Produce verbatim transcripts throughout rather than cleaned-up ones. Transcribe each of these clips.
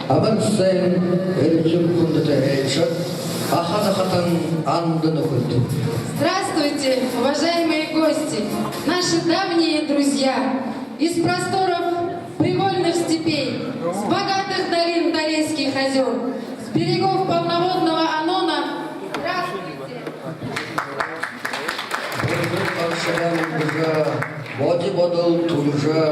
Амар сайн, эрхим хүндэтэ айлшад, аха захатан, анда нүхэд! Здравствуйте, уважаемые гости, наши давние друзья! Из просторов привольных степей, с богатых долин Торейских озёр, с берегов полноводного Онона, здравствуйте! Бурхан гаршаһаа үргэжэ, боди бодол түлэжэ,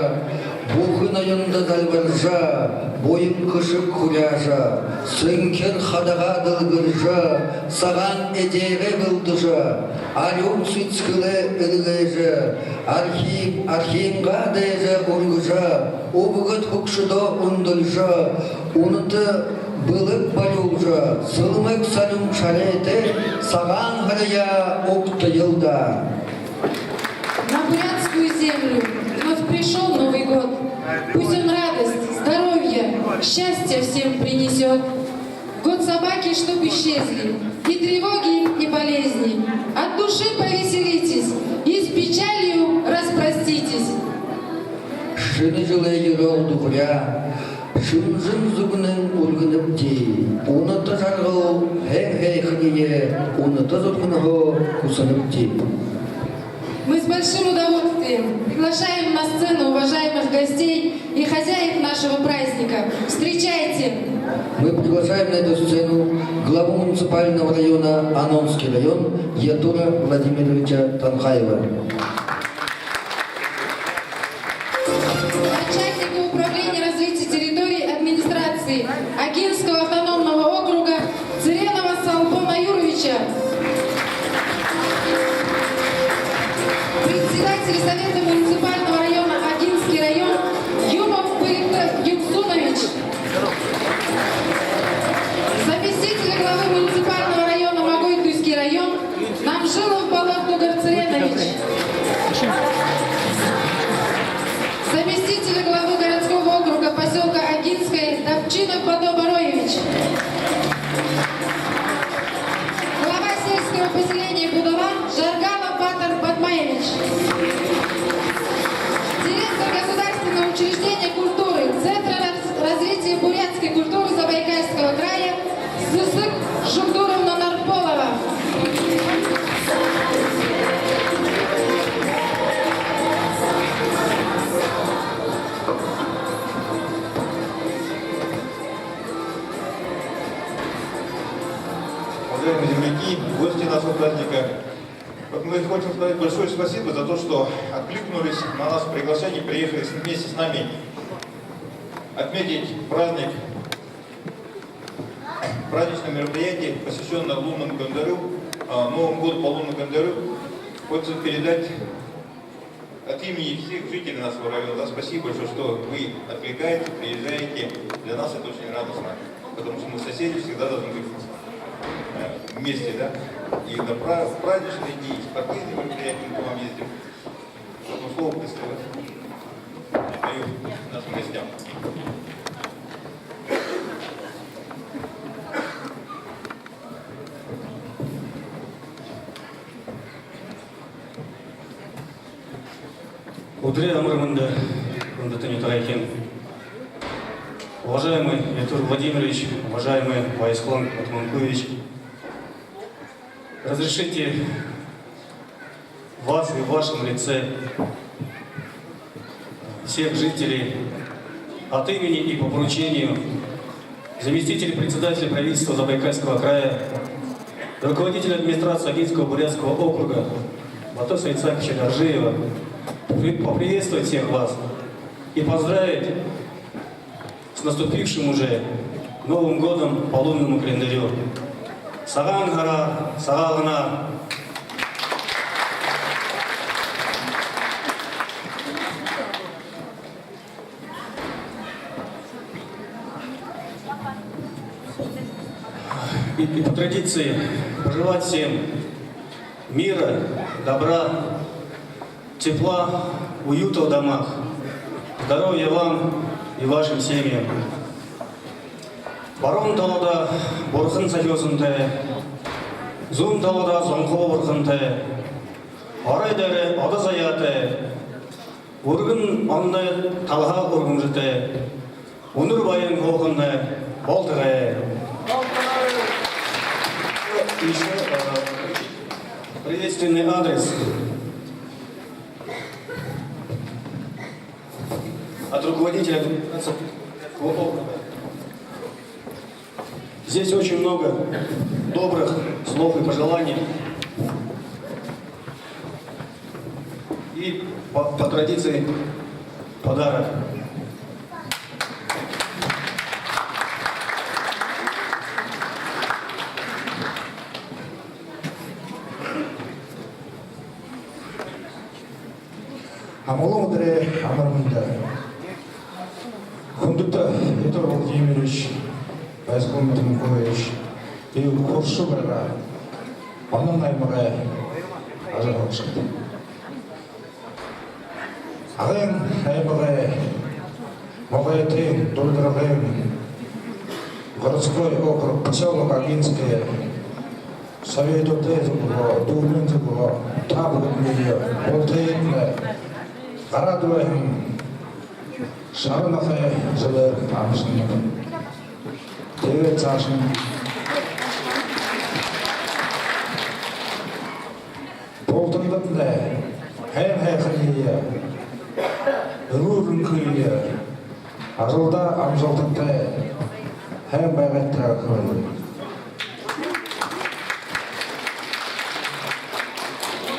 бүхы ноёндо зальбаржа, буян хэшэг хүряажэ, сэнхир хадагаа дэлгэржэ, сагаан эдеэгээ бэлдэжэ, арюун сэдьхэлээ эльгээжэ, архи-, архингаа дээжэ үргэжэ, үбгэд хүгшэдөө үндэлжэ, үнэтэ бэлэг барюулжа, сэлмэг салюун шарайтай Сагаан һараяа угтаял даа. На бурятскую землю вновь пришёл Новый год. Пусть он радость, здоровье, счастье всем принесёт. Год собаки, чтоб исчезли и тревоги, и болезни. От души повеселитесь и с печалью распроститесь. Шэнэ жэлэй ерээл духаряа шэнжэн зүгэнэн үргэнэбди. Үнэтэ жаргал, һайн һайханиие үнэтэ зүрхэнһөө хүсэнэбди. Мы с большим удовольствием приглашаем на сцену уважаемых гостей и хозяев нашего праздника. Встречайте! Мы приглашаем на эту сцену главу муниципального района Ононский район Ятура Владимировича Танхаева. Начальника управления развития территорий администрации Агинского автономного округа Цыренова Солбона Юровича. Председатель Совета муниципального района Агинский район Юмов Быйты Юксунович. Заместитель главы муниципального района Могойтуйский район Намжилов Балах Дугар Цыренович. Заместитель главы городского округа посёлка Агинское Давчинов Бадо Бароевич. Глава сельского поселения Будова Жаргалов Батор Батмаевич. Директор государственного учреждения культуры, Центра раз-, развития бурятской культуры Забайкальского края Сысык Жугдуровна Нарполова. Уважаемые земляки, гости нашего праздника, вот мы хотим сказать большое спасибо за то, что откликнулись на наше приглашение, приехали с-, вместе с нами отметить праздник, праздничное мероприятие, посвящённое лунному календарю, а, Новому году по лунному календарю. Хочется передать от имени всех жителей нашего района, да, спасибо большое, что вы откликаетесь, приезжаете. Для нас это очень радостно, потому что мы соседи, всегда должны быть, э, вместе, да. И на пра-, праздничные дни, и спортивные мероприятия мы к вам ездим. Поэтому слово предоставляю нашим гостям. Үдэрэй амар мэндэ, хүндэтэ нютагайхид. Уважаемый Ятур Владимирович, уважаемый Баясхалан Батомункуевич, разрешите вас и в вашем лице всех жителей от имени и по поручению заместителя председателя правительства Забайкальского края, руководителя администрации Агинского бурятского округа Бату Сайцаковича Доржиева при-, поприветствовать всех вас и поздравить с наступившим уже Новым годом по лунному календарю. Сагаан һараар, Сагаалганаар! И, и по традиции пожелать всем мира, добра, тепла, уюта в домах, здоровья вам и вашим семьям. Баруун талада бурхан сахюусантай, зүүн талада зунхаб бурхантай, орой дээрэ одо заяатай, үргэн онно талаһаа үргэмжэтэй, үнэр баян һууханай, Болтогой. Ещё, э, приветственный адрес от руководителя администрации округа. Здесь очень много добрых слов и пожеланий. И по, по традиции подарок. Амгалан үдэрэй амар мэндэ! Хүндэтэ Ятур Владимирович, Баясхалан Батомункуевич, би хүршэ байгаа Онон аймагай ажаһуугшад. Агын аймагай Могойтын Дулдаргын городской округ, посёлок Агинское, советүүдэй зүгһөө, дүүрэн зүгһөө та бүгэдэниие бултыетнай гараад байһан шара нохой жэлээр амаршалнаб. Тиигээд саашань бултандатнай һайн һайханиие, элүүр энхые, ажалдаа амжалтатай, һайн байгаарайгты.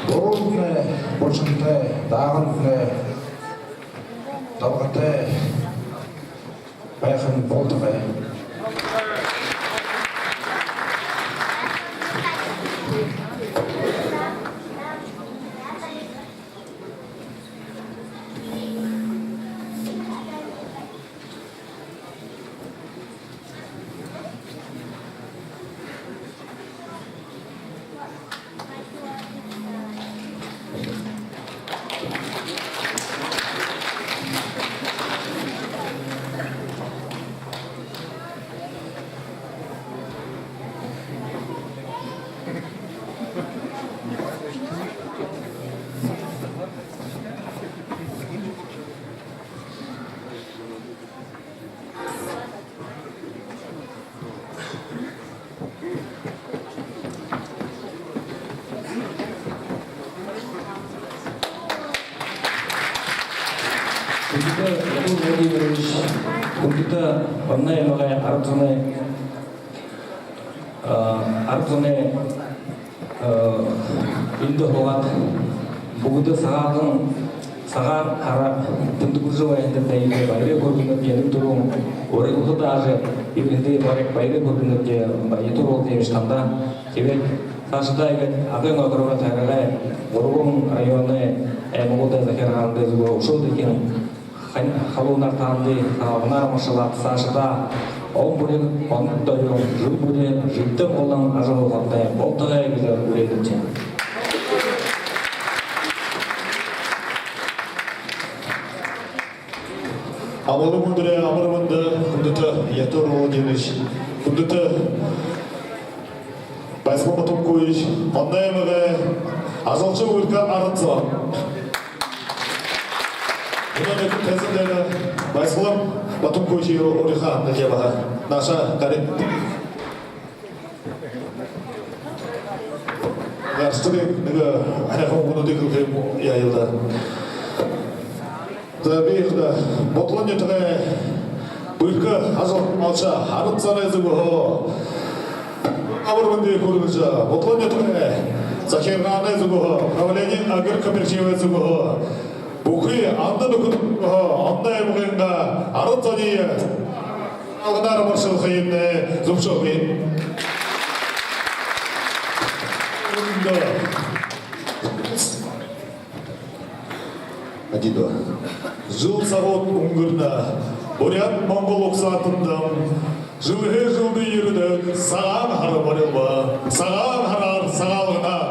Буряадтнай булшантай, даагантнай долготой байхань болтогой. Хүндэтэ Ятур Владимирович, хүндэтэ Онон аймагай арад зоной, а, арад зоной, а, эндэ һуугаад, бүгэдэ Сагаалган, Сагаан һара тэмдэглэжэ байһандатнай иимэ баяр хүргэнэбди. Нэгэ түрүүн урилха даажа, иимэ эндэ баяр, баяр хүргэнэбди, Ятур Владимирович, танда. Тиигээд саашадаа иигээд Агын округой тойрогой гурбан районой аймагуудай захиргаануудай зүгһөө үшөө дахин һайн халуунаар таанадые, халуунаар амаршалаад, саашадаа он бүри, он дорюун, жэл бүри жэлдээ болон ажаһуухатнай болтогой гэжэ үреэнэбди. Амгалан үдэрэй амар мэндэ, хүндэтэ Ятур Владимирович, хүндэтэ Баясхалан Батомункуевич, Онон аймагай ажалша бэрхэ арад зон. Мүнөө нэгэ тайзан дээрэ Баясхалан Батомункуевичые уряха нэгэ баһа нааша гарыт. Гарсарынь нэгэ һайхан үгэнүүдые хэлэхэ юм яаял даа. За, би хада Булталан нютагай бэрхэ ажалшан арад зоной зүгһөө амар мэндые хүргэжэ, Булталан нютагай захиргаанай зүгһөө, управление агрокооперативай зүгһөө, бүхы Анда нүхэд зүгһөө Онон аймагайнгаа арад зониие Сагаалганаар амаршалхыемни зүбшөөгыт. Үндэ. Один, два. Жэл сагууд үнгэрнэ. Буряад-монгол угсаатандам жэлһээ жэлдэ ерэдэг Сагаан һара болилбо. Сагаан һараар, Сагаалганаар!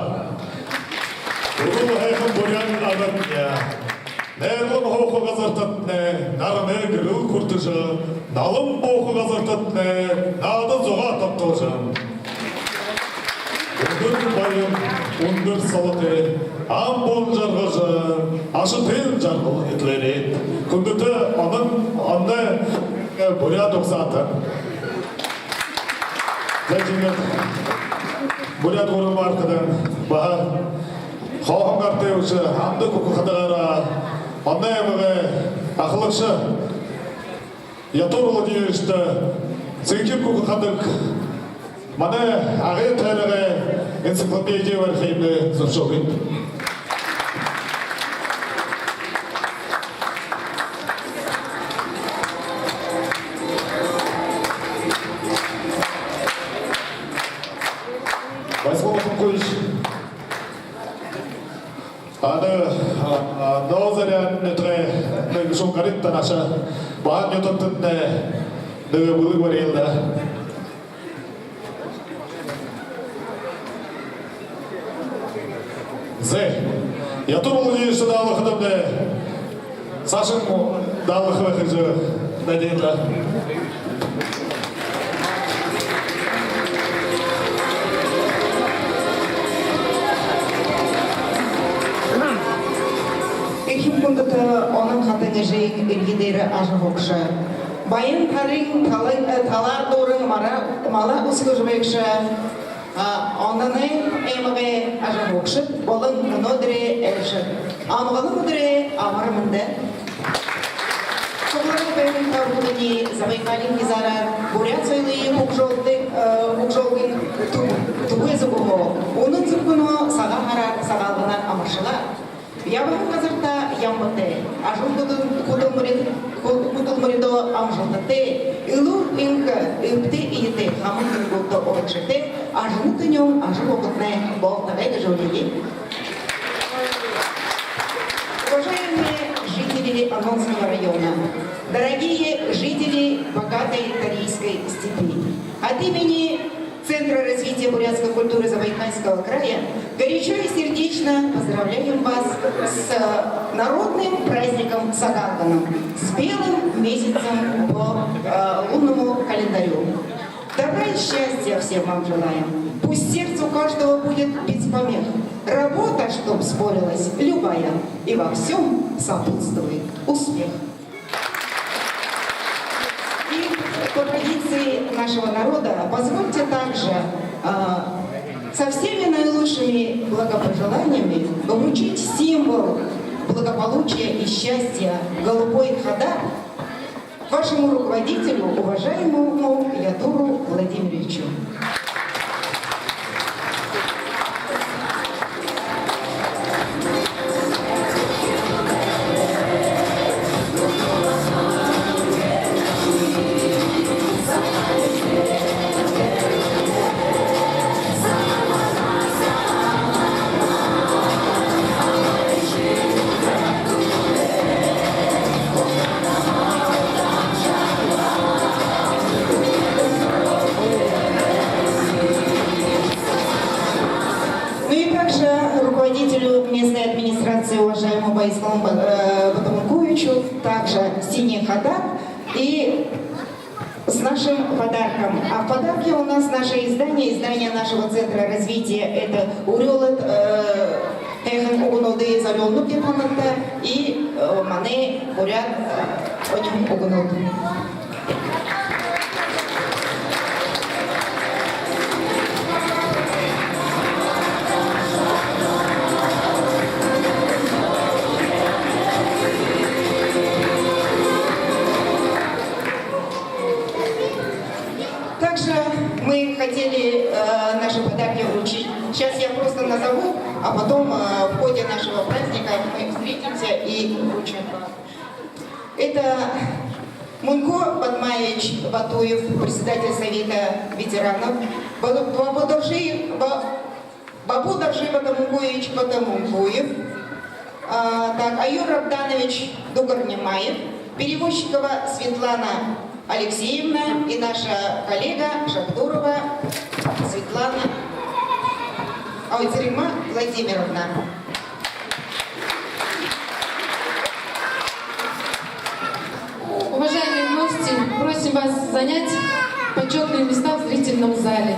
Түрэл һайхан буряад арадни! Найрлан һууха газартатнай наранай гэрэл хүртэжэ, налан бууха газартатнай наада зугаа тогтоожо, үндэр баян, үндэр солотой ам буун жаргажа, ашатын жаргал эдлээрэй, хүндэтэ Онон, Онон, э, буряад угсаатан. За, тиигээд Буряад гүрэн маркадай баһа хооһон гартай үхибүүдые амиды хүхэ хадагаараа манай аймагай ахалагша Ятур Владимировичта цэнхир хүхэ хадаг манай Агын тойрогой энциклопедиин барихыень зүбшөөгыт. Баясхалан Батомункуевич, Ада, а, а, Новозарян нютагай нэгэ шунгаарай танааша, баһа нютагтаа нэгэ бэлэг бариха даа. Зэ, Ятур Владимирович, даалгахадамнай саашань даалгаха байха гэжэ надеемся. Эрхим хүндэтэ Онон хатан эжын эрье дээрэ ажаһуугша, баян тарин тала-, э, талаар дүүрэн мара-, мала үсхэжэ байгша, а, Ононой аймагай ажаһуугшад болон мүнөөдэрэй айлшад, амгалан үдэрэй амар мэндэ! Суглараад байһан та бүгэдэниие Забайкалиин хизаараар буряад соёлые хүгжөөлдэ-, э, хүгжөөлгын тү-, түбэй зүгһөө, үнэн зүрхэнһөө Сагаан һараар, Сагаалганаар амаршалаа. Ябаһан газартаа ямбатай, ажал хүдэл-, хүдэлмэри-, хү-, хүдэлмэридөө амжалтатай, элүүр энхэ, эбтэй эетэй, хамаг нүхэдтөө урагшатай ажаһуугшатнай, ажаһуухатнай болтогой гэжэ үреэе. Уважаемые жители Ононского района, дорогие жители богатой Тарийской степи, от имени Центра развития бурятской культуры Забайкальского края горячо и сердечно поздравляем вас с народным праздником Сагаалганом, с белым месяцем по, э, лунному календарю. Добра и счастья всем вам желаем. Пусть сердце у каждого будет без помех. Работа, чтоб спорилась, любая, и во всём сопутствует успех. И по традиции нашего народа позвольте также, а, со всеми наилучшими благопожеланиями вручить символ благополучия и счастья — голубой хадар — вашему руководителю, уважаемому Ятуру Владимировичу. Ну и также руководителю местной администрации, уважаемому Баясхалан Ба-, э, Батомункуевичу, также синий хадар и с нашим подарком. А в подарке у нас наше издание, издание нашего центра развития. Это «Үреэлэй», э, һайхан үгэнүүдые зорюулнабди таанадта и, э, манай буряад, э, оньһон үгэнүүд. Также мы хотели, э, наши подарки вручить. Сейчас я просто назову, а потом, э, в ходе нашего праздника мы встретимся и вручим вам. Это Мунко Бадмаевич Батуев, председатель Совета ветеранов, Ба-, Бабудоржи-, Ба-, Бабудоржи Батомункуевич Батомункуев, а, так, Аюр Рабданович Дугарнимаев, Перевозчикова Светлана Алексеевна и наша коллега Шабдурова Светлана, ой, Цырима Владимировна. Уважаемые гости, просим вас занять почётные места в зрительном зале.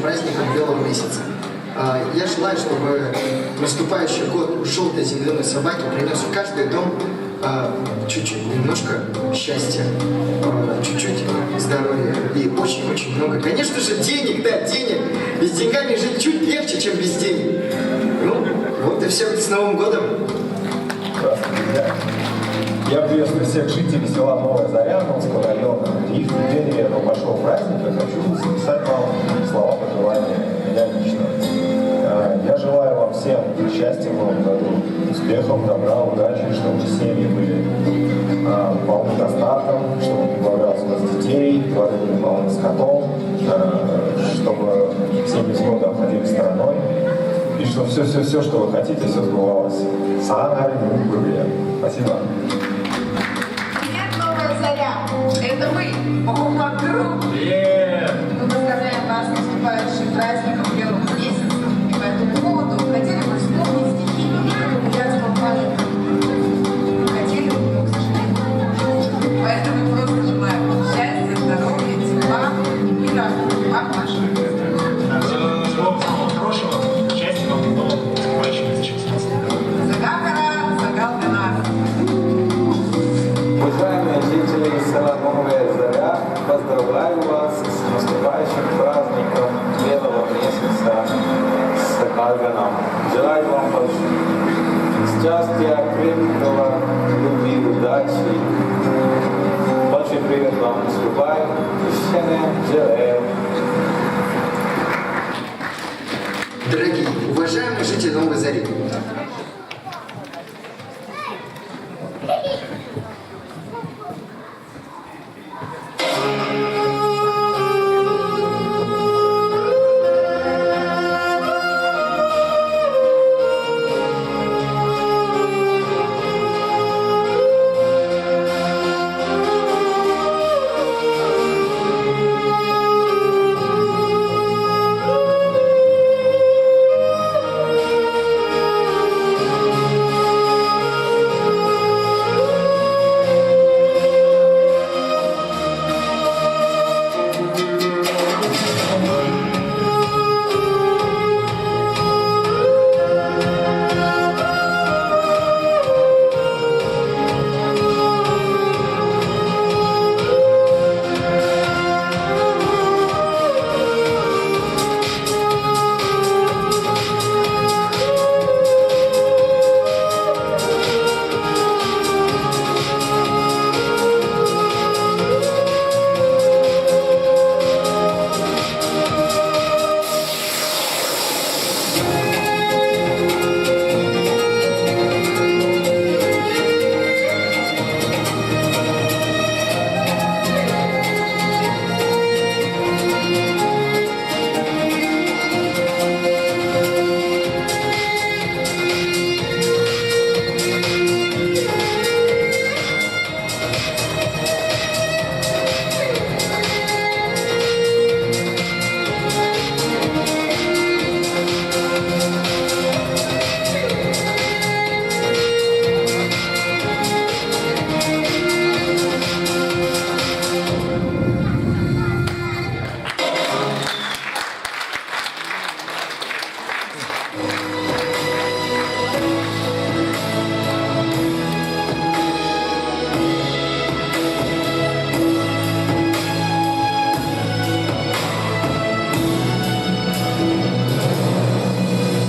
Праздником Белого месяца. А, я желаю, чтобы наступающий год желтой земляной собаки принёс в каждый дом, а, чуть-чуть, немножко счастья, а, чуть-чуть здоровья и очень-очень много, конечно же, денег, да, денег. Ведь с деньгами жить чуть легче, чем без денег. Ну, вот и всё. С Новым годом! Здравствуйте, друзья. Я приветствую всех жителей села Новая Заря Новского района. И в преддверии этого большого праздника хочу записать вам слова пожелания. Я лично. Э, я желаю вам всем счастья в новом году, успехов, добра, удачи, чтобы семьи были, э, полны достатком, чтобы прибавлялось у вас детей, дворы были полны скотом, э, чтобы все невзгоды обходили стороной, и чтобы всё, всё, всё, что вы хотите, всё сбывалось. Сагаан һарин, үнэн хүргэе. Спасибо. Привет, Новая Заря! Это мы, Ома Групп! Привет! Мы поздравляем вас с наступающим праздником Белого месяца. И по этому поводу хотели бы вспомнить стихи великого бурятского поэта. Хотели бы, но, к сожалению, не можем. Поэтому просто желаем вам счастья, здоровья, тепла, мира, вам нашим. Всего самого хорошего, счастья вам, но больше не сейчас. Сагаан һара, Сагаалганаар. Уважаемые жители села Новая Заря, поздравляю вас с наступающим праздником Белого месяца, с Сагаалганаан. Желаю вам пож-, счастья, крепкого, любви, удачи. Большой привет вам из Дубая. Ещё не жалею. Дорогие, уважаемые жители Новой Зари,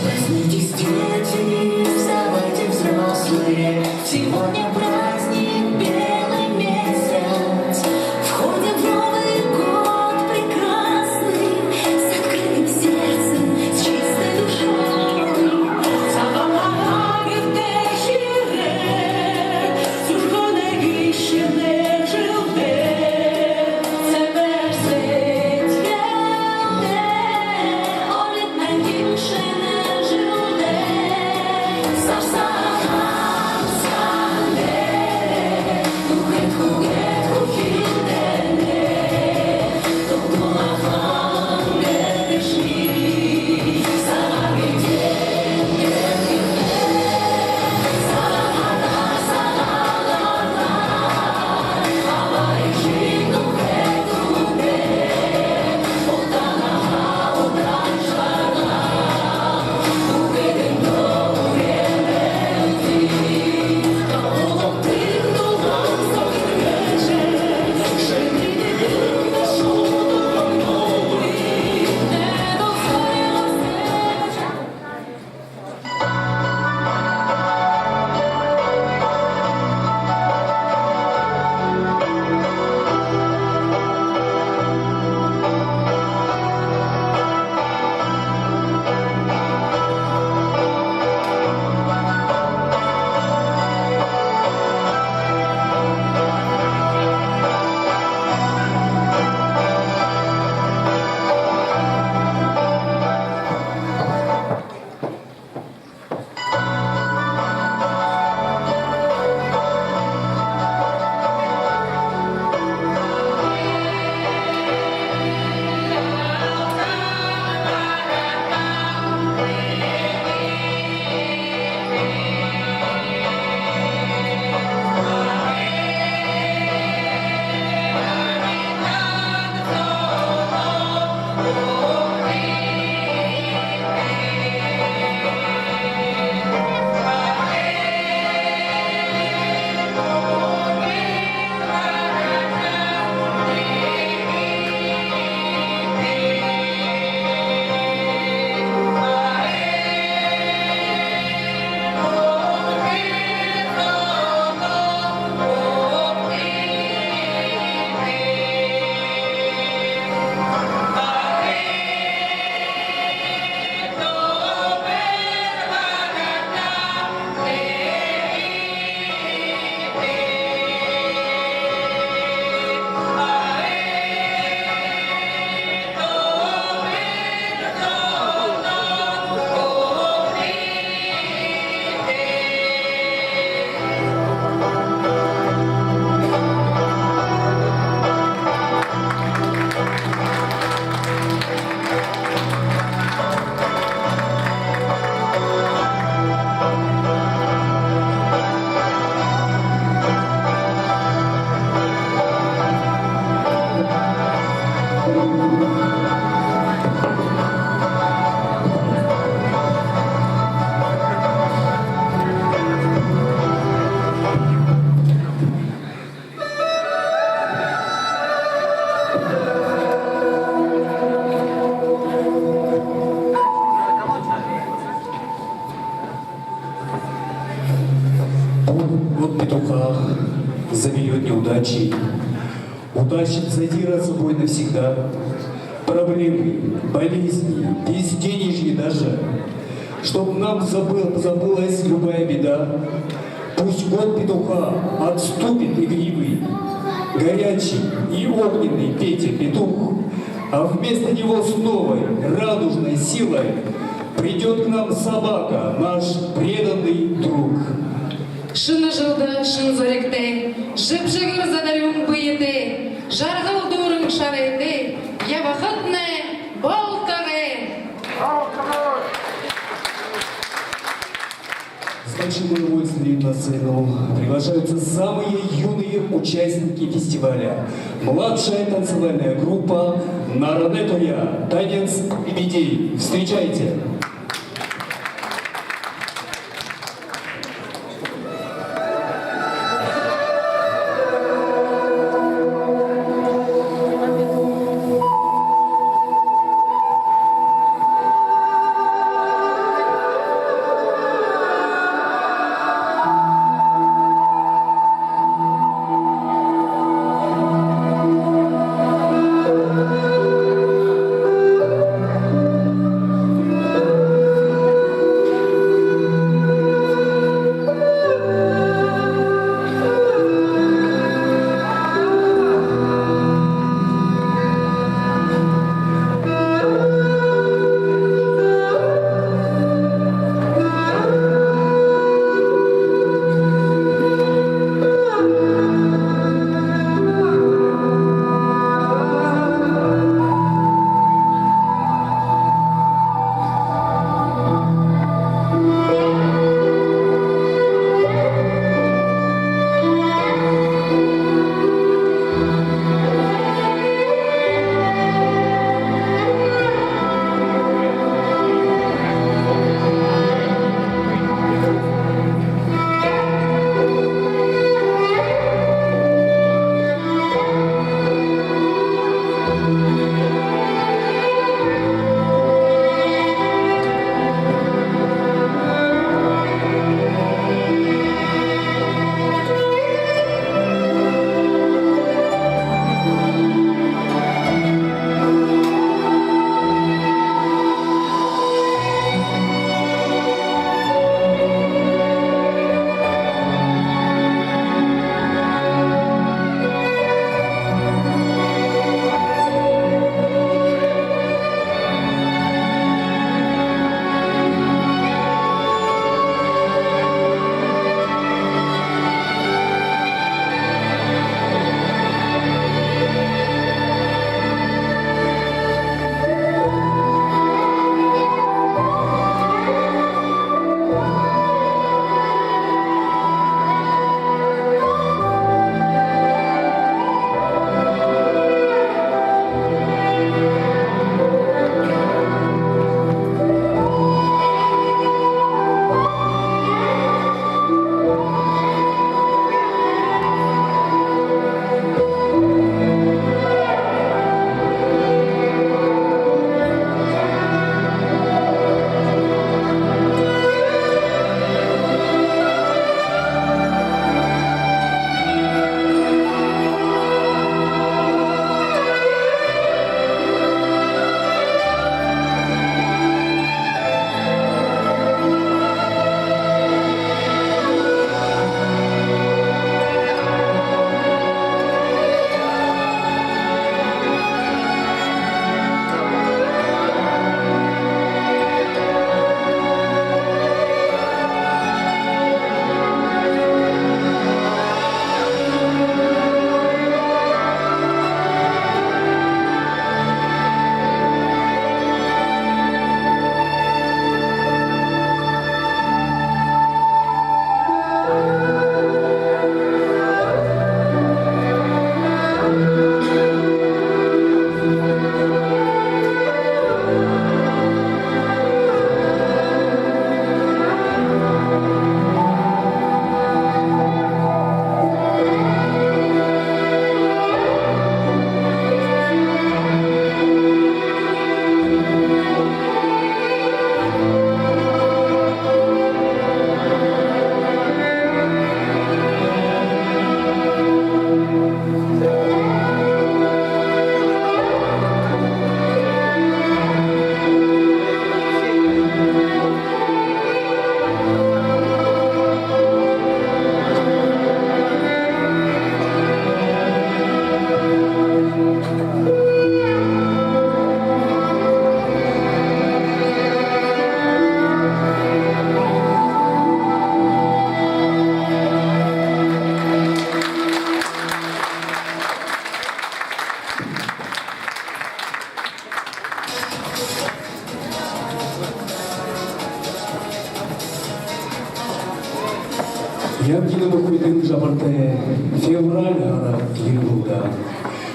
Проснитесь, дети, вставайте, взрослые. Сегодня праздник, белый месяц. Входим в Новый год прекрасный с открытым сердцем, с чистой душой. Год петуха заберёт неудачи, утащит задира с собой навсегда. Проблемы, болезни, безденежье даже. Чтоб нам забыл, забылась любая беда. Пусть год петуха отступит игривый, горячий и огненный Петя петух, а вместо него с новой радужной силой придёт к нам собака, наш преданный друг. Шэнэ жэлдэ шэн зоригтой, жэбжэгэр задарюун бэетэй, жаргал дүүрэн шарайтай ябахатнай болтогой. С большим удовольствием на сцену приглашаются самые юные участники фестиваля. Младшая танцевальная группа «Наране тоя», танец лебедей. Встречайте! Янгинама хүйтэн жабартай февраль һара ерэбэл даа.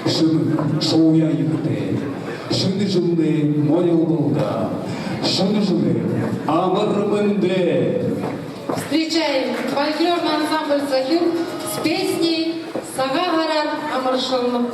Шэмэг шууяа ехэтэй шэнэ жэлнай морилбол даа. Шэнэ жэлээр амар мэндэ! Встречаем фольклорный ансамбль «Захир» с песней «Сагаан һараар амаршалнаб».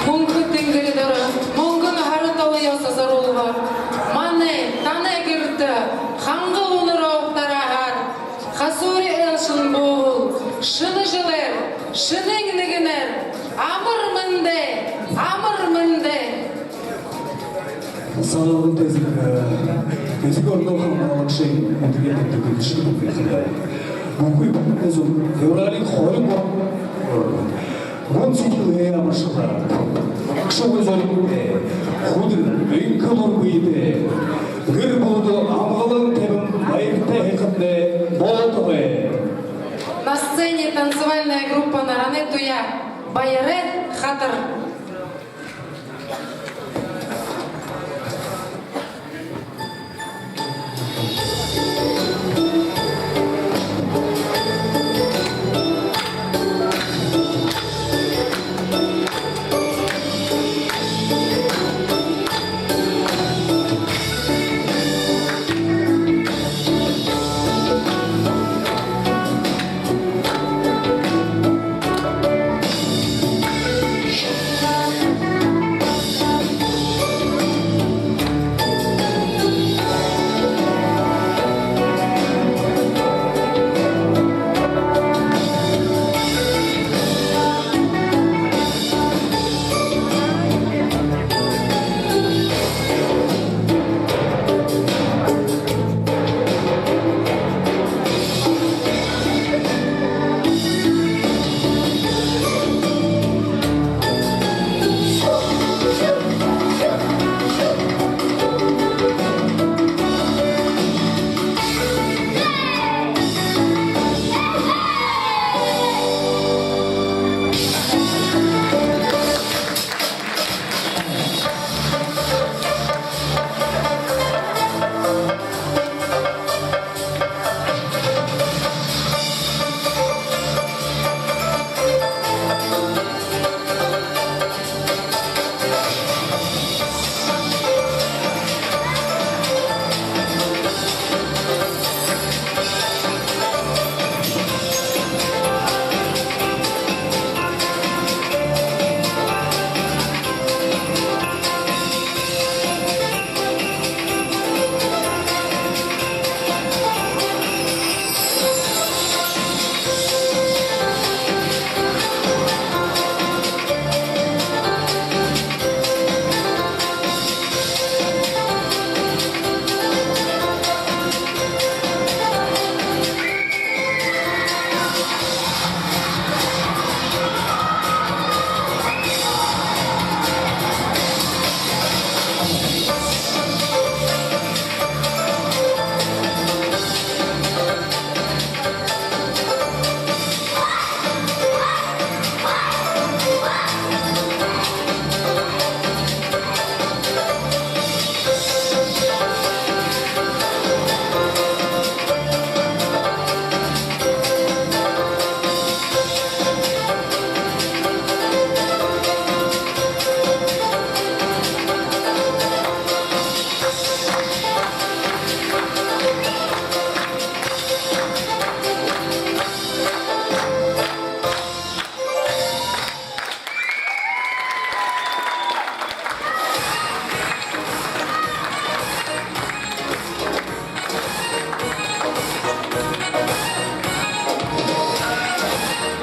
Мүнхэ тэнгэри доро мүнгэн һара талые сасаруулха манай, танай гэртэ хангал үнэрөөр тарааһаар, хасуури айлшан буубал, шэнэ жэлээр, шэнын нэгэнээр амар мэндэ, амар мэндэ! Сагаалгантай эсэгэ, э, эсэгэ ороноо хамгаалагшын үдэрөөр мэндэ хүргэжэ байна. Бүхы бидэнэй зон февралиин хорин гурбан, э, гүн сэдьхэлһээ амаршалаа. Багшагүй зоригтой, Хүдэр энхэ мүр бэетэй, гэр бүлэдөө амгалан табин, баяртай һайхандаа болтогой. На сцене танцевальная группа «Нараны туяа», «Баярай хатар».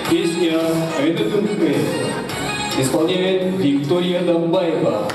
Песня «Энэдэрхэй» исполняет Виктория Дамбаева.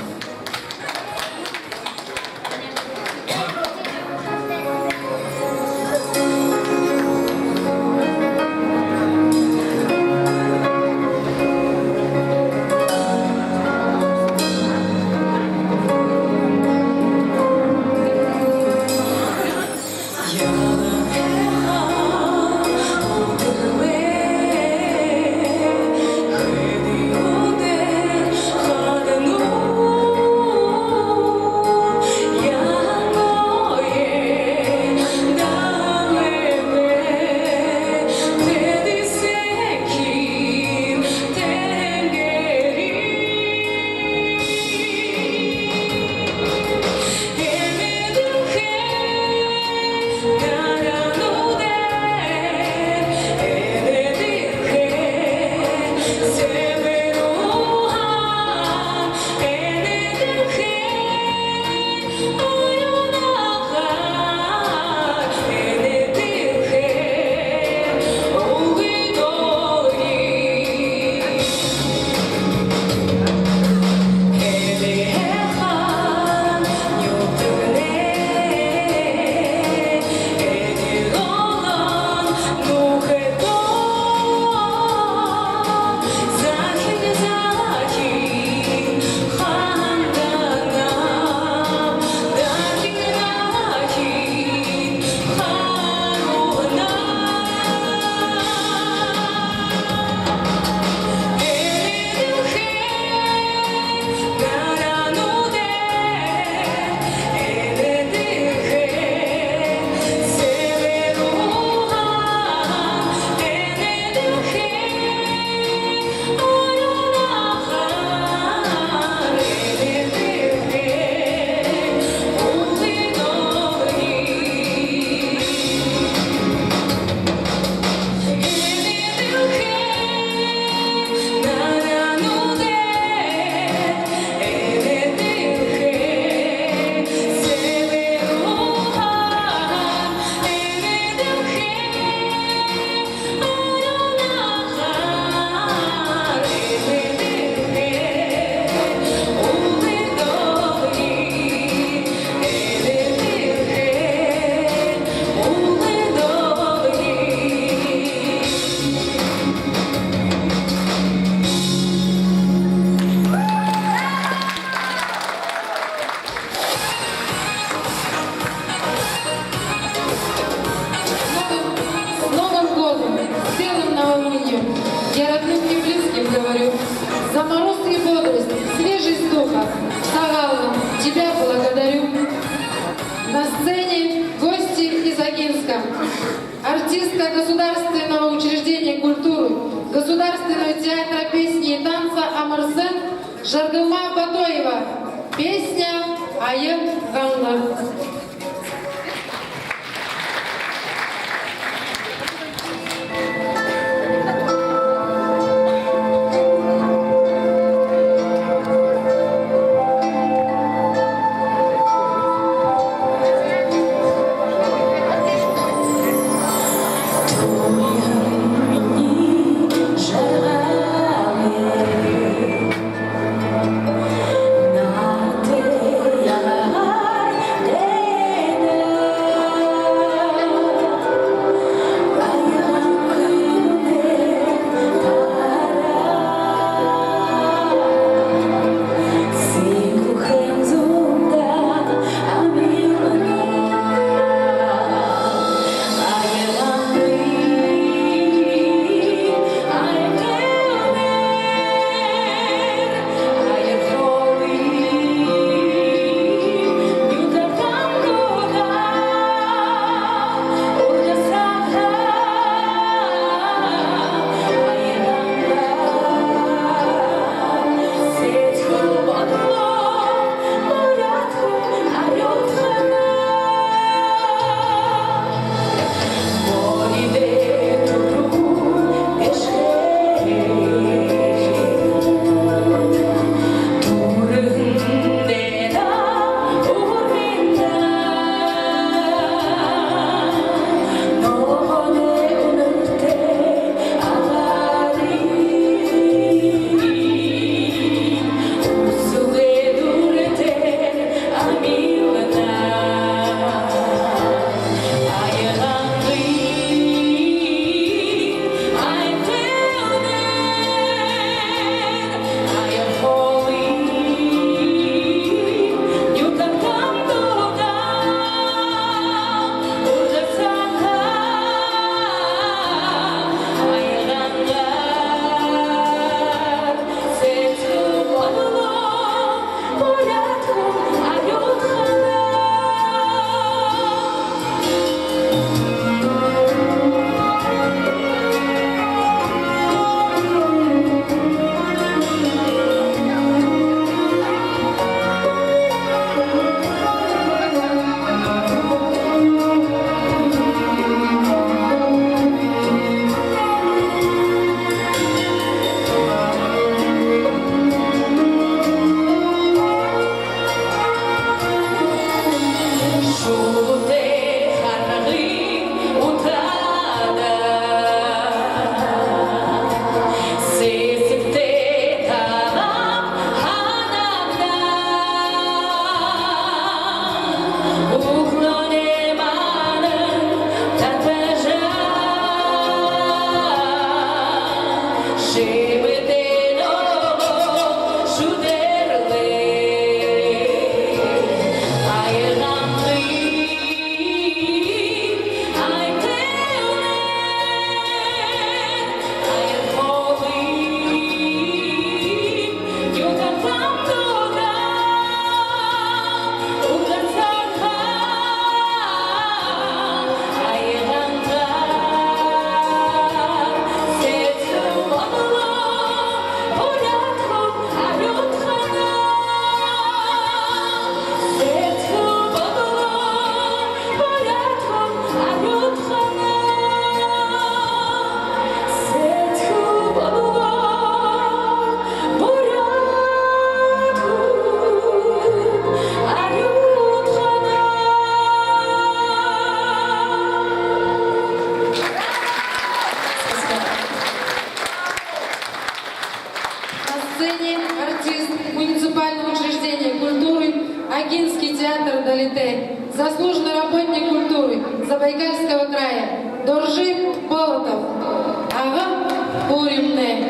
За мороз и бодрость, свежесть духа, Сагаалган, тебя благодарю. На сцене гости из Агинска. Артистка Государственного учреждения культуры, Государственного театра песни и танца «Амарсэн» Жаргалма Батоева. Песня «Ая ганга». На сцене артист муниципального учреждения культуры Агинский театр «Далитэ», заслуженный работник культуры Забайкальского края Доржи Болотов. Ага, Пуримнай.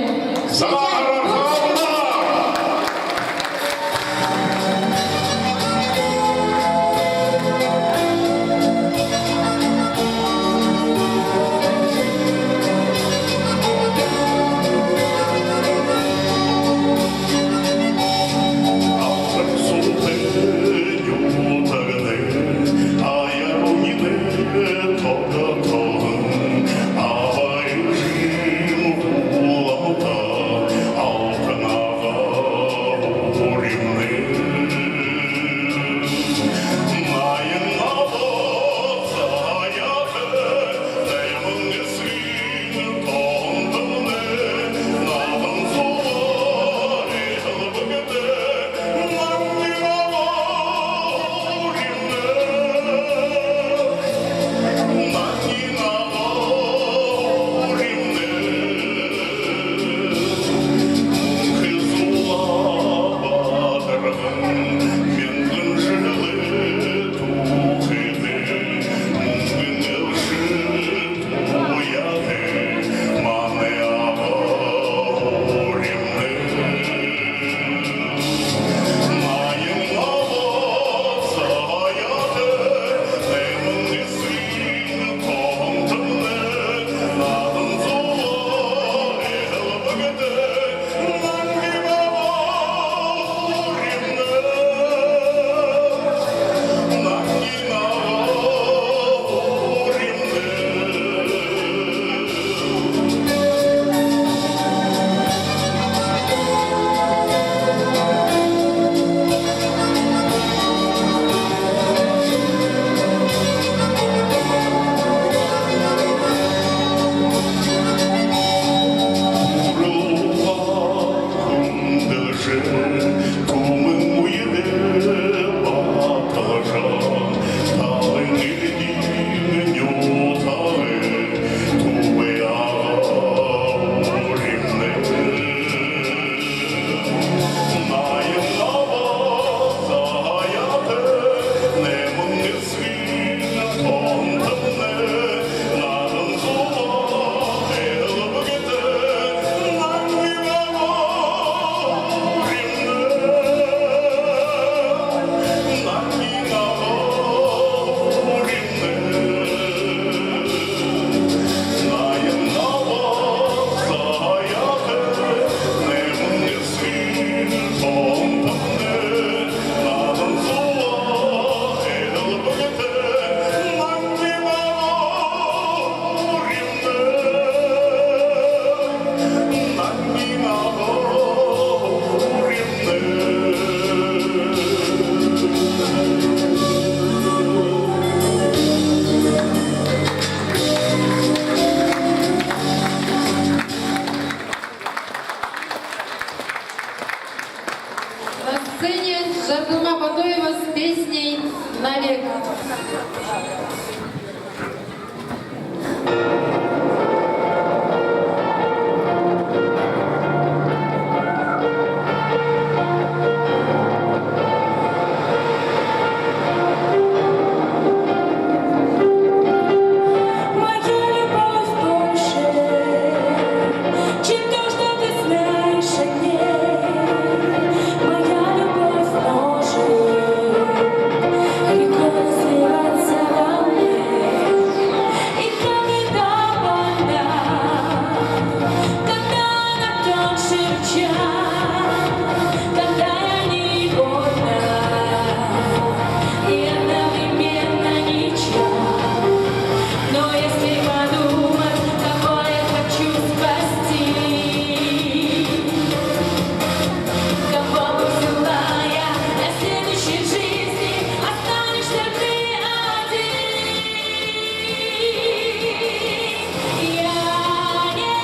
Навек. Моя любовь больше, чем то, что ты знаешь о ней. Моя любовь может легко разливаться во мне. И когда она больна, когда она тоньше ручья, когда я не годна и одновременно ничья. Но если подумать, кого я хочу спасти, кого бы взяла я для следующей жизни, останешься ты один. Я не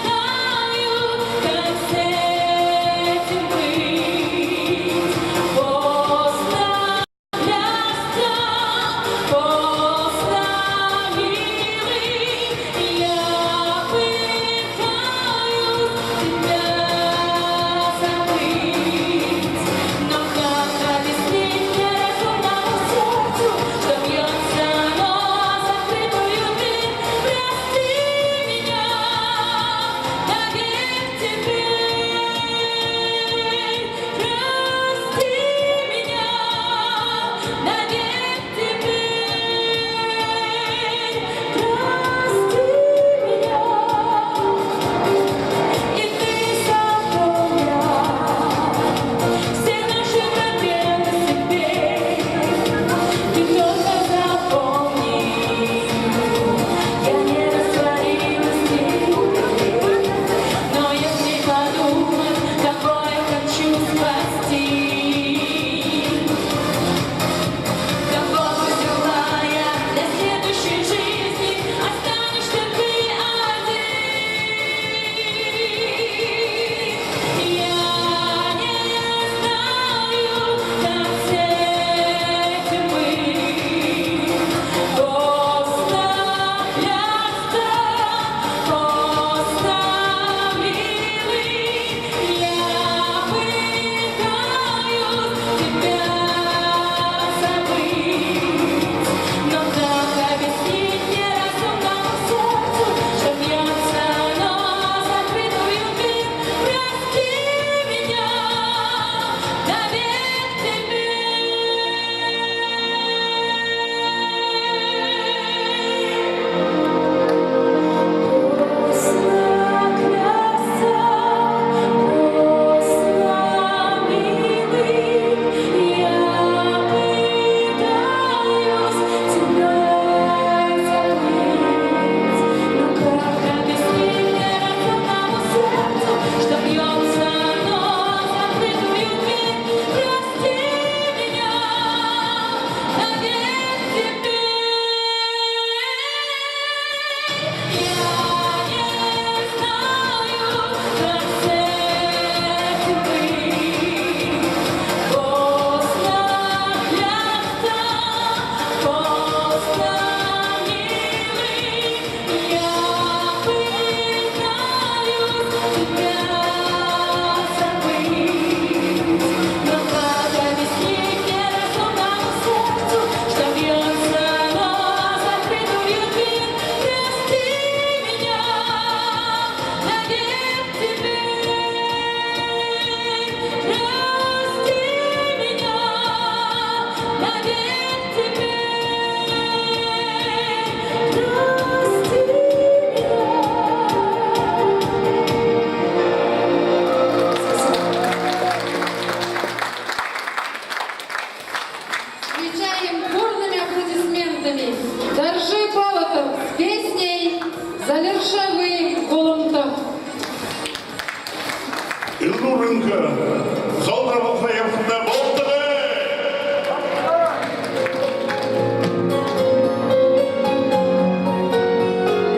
знаю, как с этим быть. Поздно, поздно, милый, я пытаюсь тебя забыть. Но как объяснить неразумному сердцу, что бьётся, но закрытую дверь? Прости меня навек теперь. Прости меня навек теперь. Прости меня. И ты запомни все наши победы теперь. Ты только запомни, я не растворилась в тебе. Но если подумать, кого я хочу спасти, кого бы взяла я для следующей жизни, останешься ты один. Я не знаю, как с этим быть. Поздно, Лёшка, поздно, милый. Я пытаюсь тебя забыть, но как объяснить неразумному сердцу, что бьётся, но закрытую дверь? Прости меня навек теперь. Прости меня навек теперь. Я не знаю, как с этим быть. Поздно, Лёшка, поздно, милый. Я пытаюсь тебя забыть, но как объяснить неразумному сердцу, что бьётся, но закрытую дверь? Прости меня навек теперь. Прости меня навек теперь. Прости меня. Встречаем бурными аплодисментами Доржи Болотов с песней «Залиршагүй гуламта». Элүүр энхэ, зол гаргалтай ябахатнай болтогой!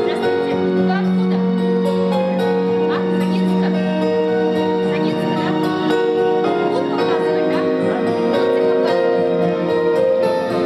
Здравствуйте. Вы откуда? А? С Донецка? С Донецка, да? Вот показывать, да? Видите, показывать.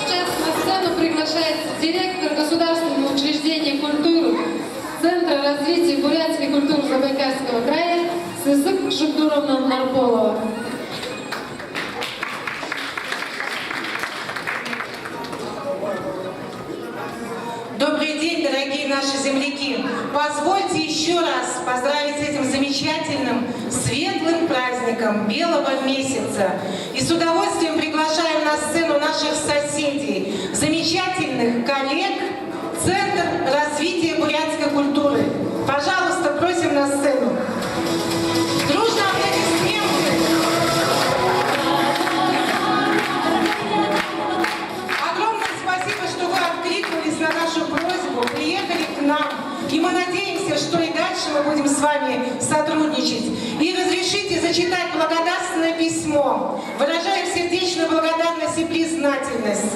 Сейчас на сцену приглашается директор Государственного учреждения культуры Центра развития бурятской культуры Забайкальского края Сысык Шукдуровна Нарполова. Добрый день, дорогие наши земляки! Позвольте ещё раз поздравить с этим замечательным, светлым праздником Белого месяца. И с удовольствием приглашаем на сцену наших соседей, замечательных коллег, Центр развития бурятской культуры. Пожалуйста, просим на сцену. Дружно аплодисменты. Огромное спасибо, что вы откликнулись на нашу просьбу, приехали к нам. И мы надеемся, что и дальше мы будем с вами сотрудничать. И разрешите зачитать благодарственное письмо. Выражаем сердечную благодарность и признательность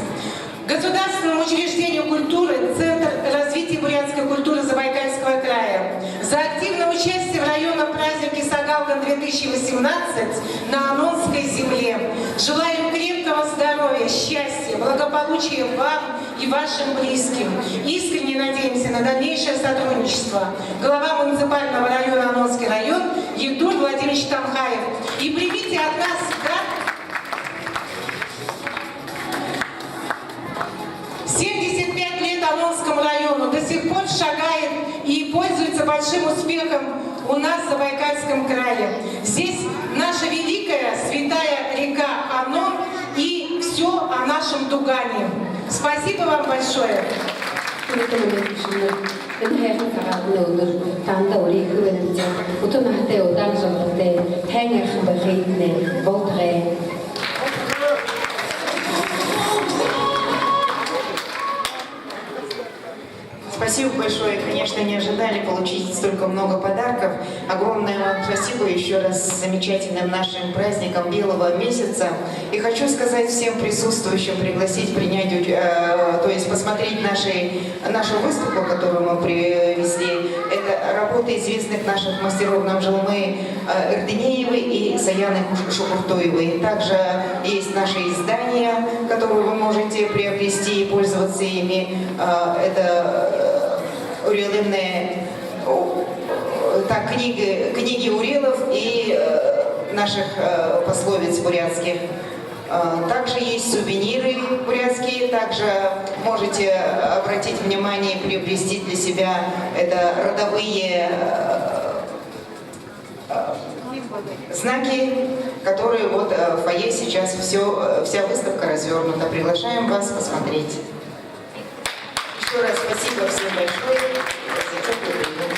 Государственному учреждению культуры «Центр развития бурятской культуры Забайкальского края» за активное участие в районном празднике «Сагалган две тысячи восемнадцать» на Ононской земле. Желаем крепкого здоровья, счастья, благополучия вам и вашим близким. Искренне надеемся на дальнейшее сотрудничество. Глава муниципального района Ононский район Егдур Владимирович Танхаев. И примите от нас дар. Семьдесят пять лет Ононскому району, до сих пор шагает и пользуется большим успехом у нас в Забайкальском крае. Здесь наша великая святая река Онон и всё о нашем Дугане. Спасибо вам большое. Энэ һайхан сагаалганай үдэр танда үреэхэ бэлэйбди. Ута наһатай, удаан жаргалтай, һайн һайхан байхыетнай болтогой. Спасибо большое. Конечно, не ожидали получить столько много подарков. Огромное вам спасибо ещё раз с замечательным нашим праздником Белого месяца. И хочу сказать всем присутствующим, пригласить, принять, уч- э, то есть посмотреть наши, нашу выставку, которую мы привезли. Это работы известных наших мастеров Намжилмы э, Эрдынеевой и Саяны Куш- Шукуртуевой. Также есть наши издания, которые вы можете приобрести и пользоваться ими. Э, это э, урелымнай, о, так, книги, книги урелов и э, наших э, пословиц бурятских. Э, Также есть сувениры бурятские, также можете обратить внимание и приобрести для себя это родовые э, знаки, которые вот э, в фойе сейчас все, вся выставка развернута. Приглашаем вас посмотреть. Еще раз спасибо всем большое за теплый прием.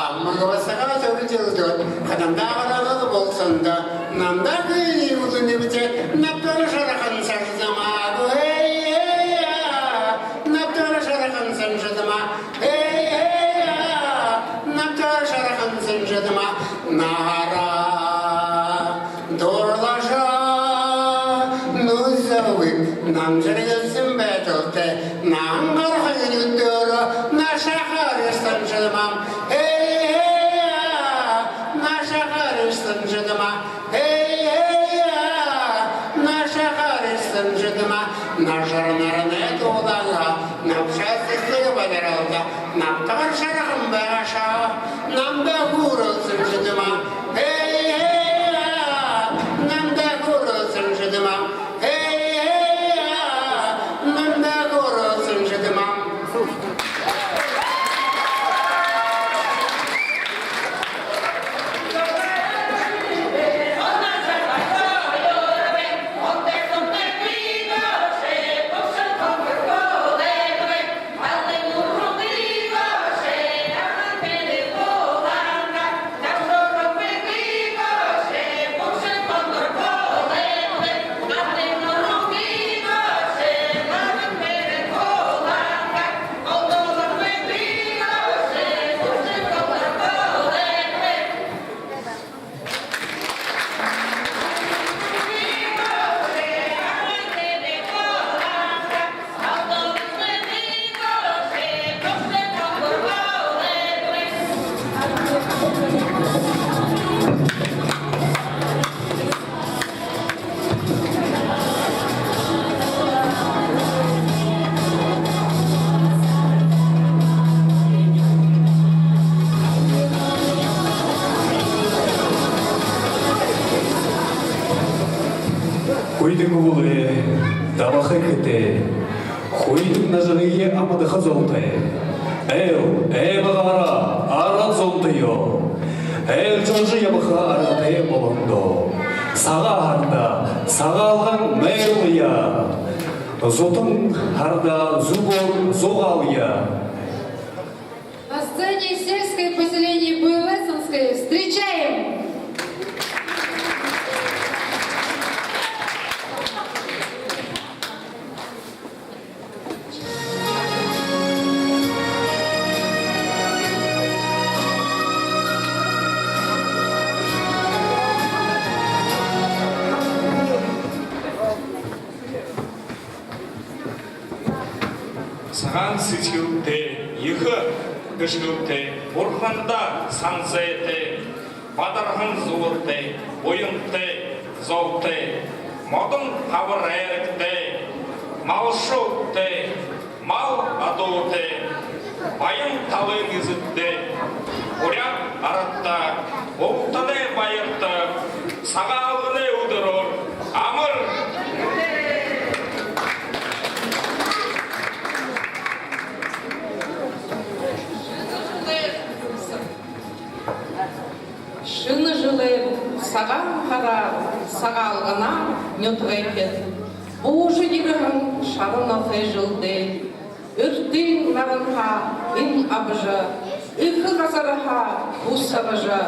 Амаргасагаа сөрөг жэлдөө хадамдаа гараһан болоһондо, намда хии үлэнэбди, набтар шарахан саншадамаа, эй, эй, а, набтар шарахан саншадамаа, эй, эй, а, набтар шарахан саншадамаа, наһаараа дурлажа, нюдөө намжарилһан байдалтай, наһан гараха үдэрөөрөө наашаа харыш саншадамаа, эй, эй, а, наашаа харыш саншадамаа, эй, эй, а, наашаа харыш саншадамаа, наашаар наранай дуулаха, набшаа сэсэг бадаралда, набтар шарахан байшоо, намда хүрэл саншадамаа, эй, эй, а, намда хүрэл саншадамаа, эй, эй, а, намда хүрэл саншадамаа. Хүйдэн үбэлэй дабаха эхэтэй, хүйдэн нажарые амадаха золтой, айл аймагаараа арад зонтоёо айлшалжа ябаха аргатай болондоо, Сагаан һарада Сагаалган найруулая, Зутан һарада Зүгөөр зугаалая. На сцене сельское поселение Буйлесонское. Встречаем! Сагаан сэдьхэлтэй, ехэ хэшэгтэй, бурханда санзайтай, бадарһан зууртай, буянтай, золтой, модон хабар айрагтай, малшалтай, мал адуутай, баян талын эзэдтэй, буряад арадта бултадаа баяртай, Сагаалганай үдэрөөр амар! Шэнэ жэлээр, Сагаан һараар, Сагаалганаар, нютагайхид! Буужа ерэһэн шара нохой жэлдээ эртын наранһаа эм абажа, эхэ газарһаа бусаржа,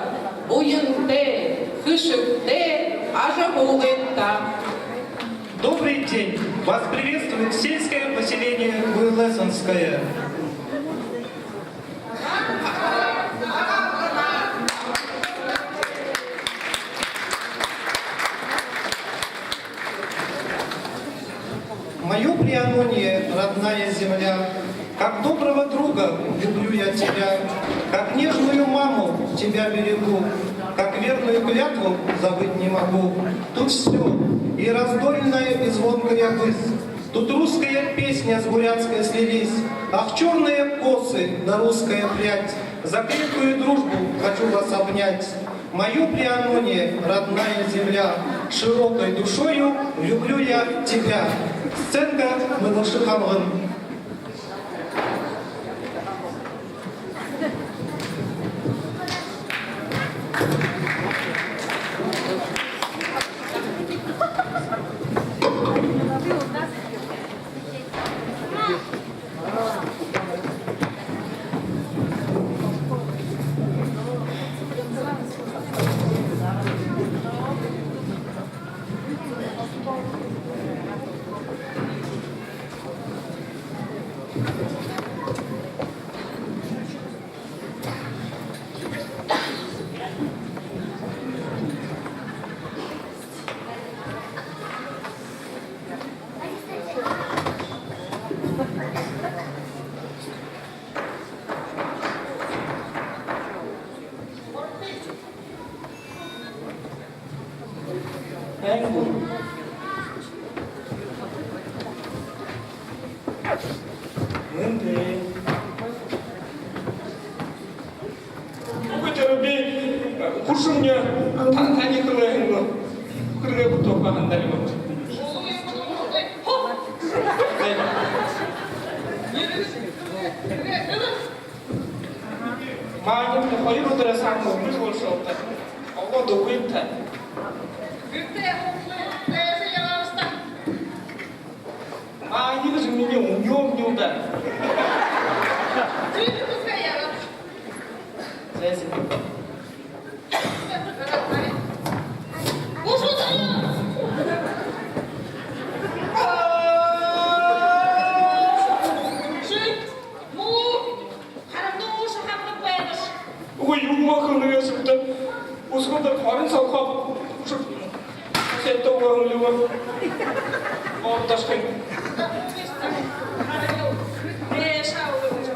буянтай, хэшэгтэй ажаһуугыт даа. Добрый день! Вас приветствует сельское поселение Буйлесонское. Моё Прианонье, родная земля, как доброго друга люблю я тебя, как нежную маму тебя берегу, как верную клятву забыть не могу. Тут всё, и раздольная, и звонкая высь, тут русская песня с бурятской слились. Ах, чёрные косы да русская прядь, за крепкую дружбу хочу вас обнять. Моё Прианонье, родная земля, широкой душою люблю я тебя. Сценка, Мэлэшэ Хамгын. Һайн гү? Мэндэ. Үгы, тэрэ би хүршэмни, та-, таниие хэлэһэн гү? Хүргөө бүтөө баһан дали юм. Маанин хоёр үдэрэй саана үмэл болошообди. Олоод үгыт та. Маанин гэжэ минии үнеэ үмэнэ даа. Зай, зай. Үгы, юумэ хэлэһэн гээшэбта. Үсэгэлдэр хорин солхооб. Сэбтэ үгы хэлэбэ. Ордошхон.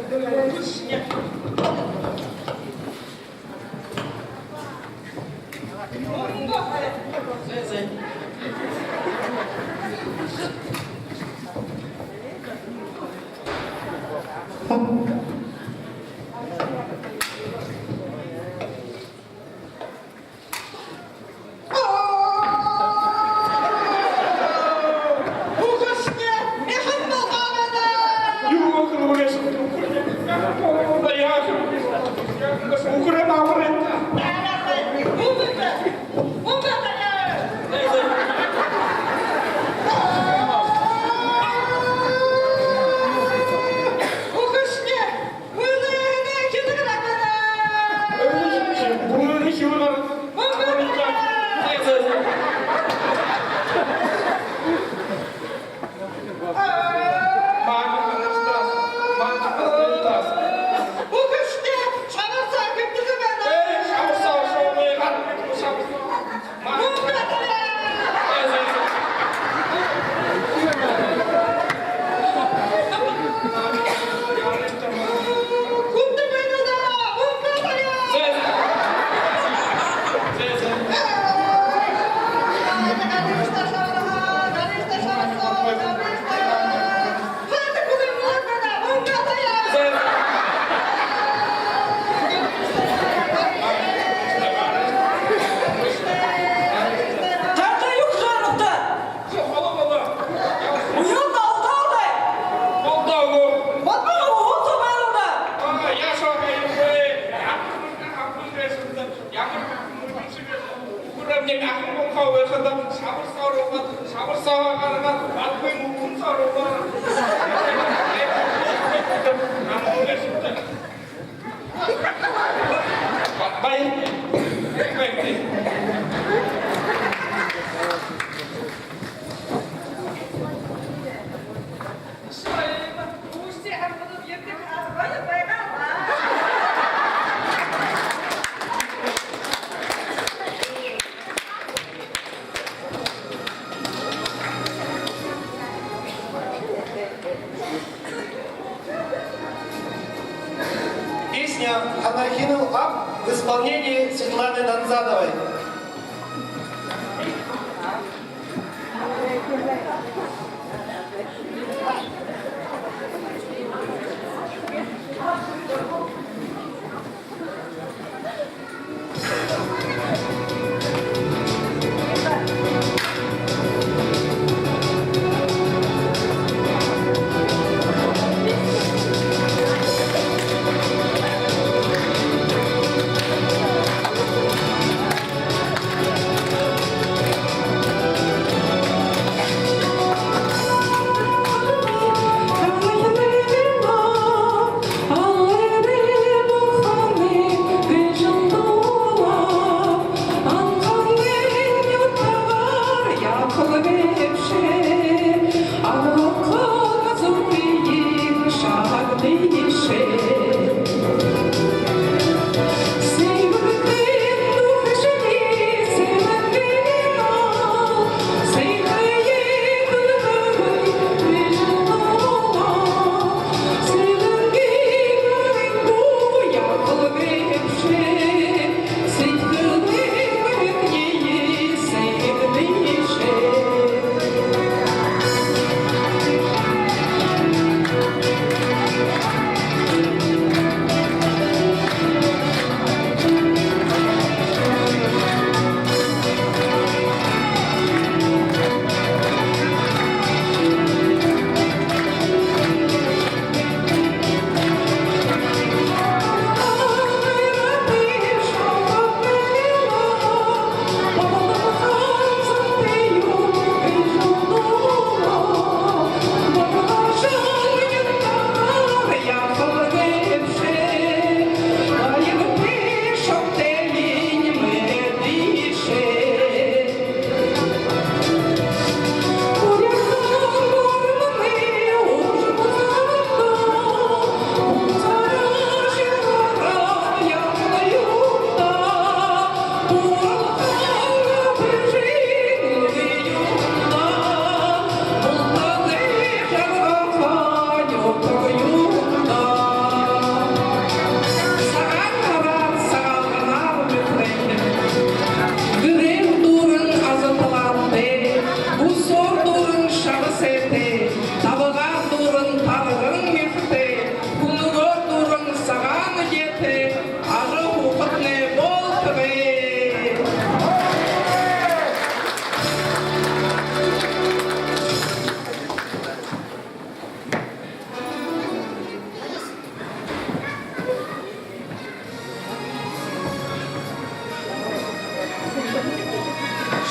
Үгы, аман гээшэ. Шабар соо оруулаад, шабар соо гаргаад, бадгүй мүргэн соо оруулаад. Баяр. Баяр. Песня «Ханархиныл ап» в исполнении Светланы Данзадовой.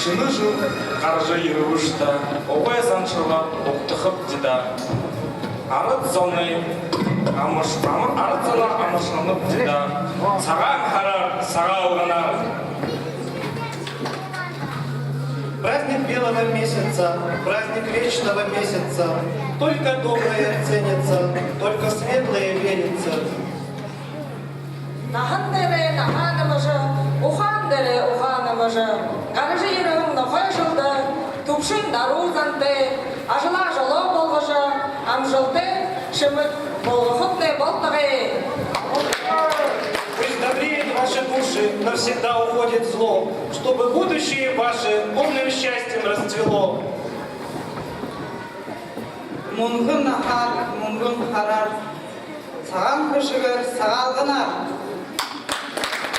Шэнэ жэл гаража ерэбэш даа, угай заншалаа угтахабди даа. Арад зоной амарш-, ама-, арад зоноо амаршалнабди даа. Сагаан һараар, Сагаалганаар. Праздник белого месяца, праздник вечного месяца. Только доброе ценится, только в светлое верится. Наһан дээрээ наһаа нэмэжэ, ухаан дээрээ ухаа нэмэжэ, гаража ерэһэн нохой жэлдэ түбшэн даруу зантай, ажалаа жолоо болгожо, амжалтай шэмэг болгохотнай болтогой. Пусть добреют ваши души, навсегда уходит зло, чтобы будущее ваше полным счастьем расцвело. Мүнгэн наһаар, мүнгэн һараар, сагаан хэшэгээр, Сагаалганаар.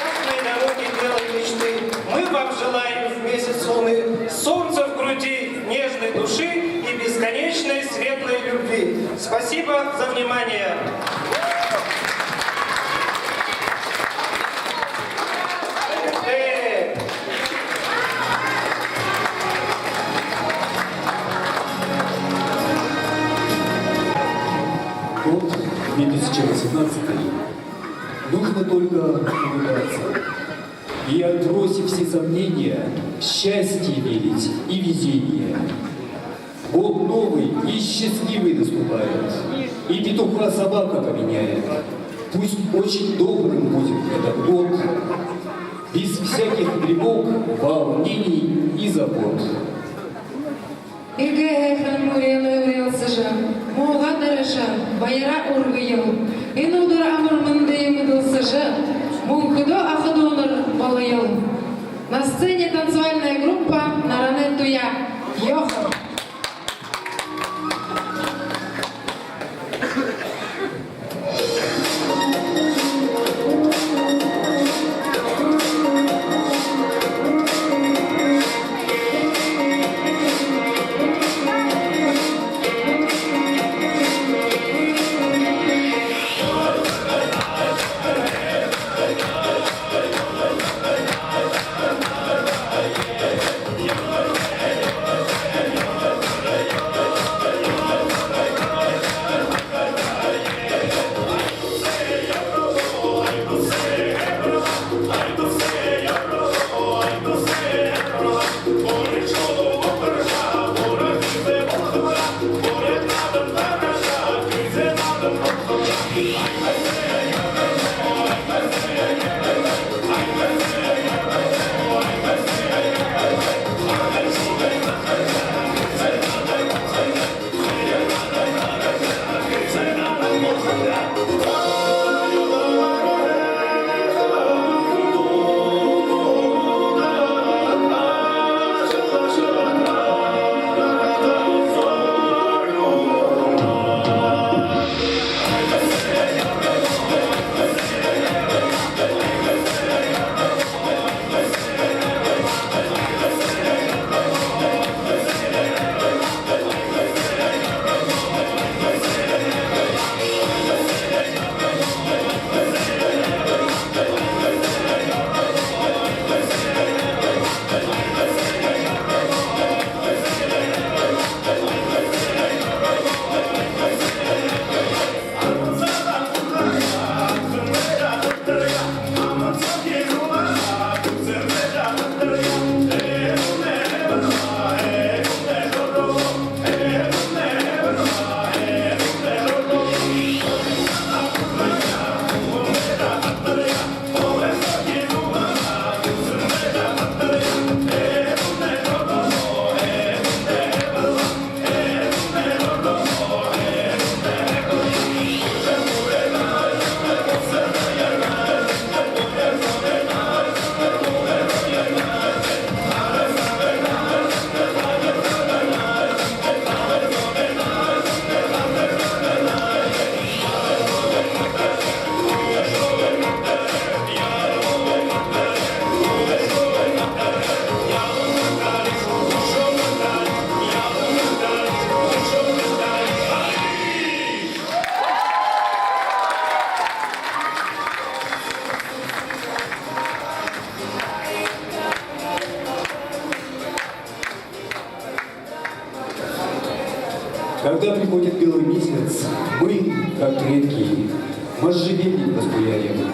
Ясной дороги, белой мечты мы вам желаем в месяц Луны, солнца в груди, нежной души и бесконечной светлой любви. Спасибо за внимание. Год две тысячи восемнадцатый. Нужно только улыбаться. И отбросив все сомнения, счастье верить и везение. Год новый и счастливый наступает, и петуха собака поменяет. Пусть очень добрым будет этот год, без всяких тревог, волнений и забот. Эрьехэн мүрэлөө үрэлсэжэ, муугаа даража, баяраа үргэел. Энэ үдэр амар мэндые мэдэлсэжэ, мүнхэдөө аха дүүнэр болоёл. На сцене танцевальная группа «Наранай туяа». Ёхо! Когда приходит белый месяц, мы, как предки, можжевельник возбуждаем,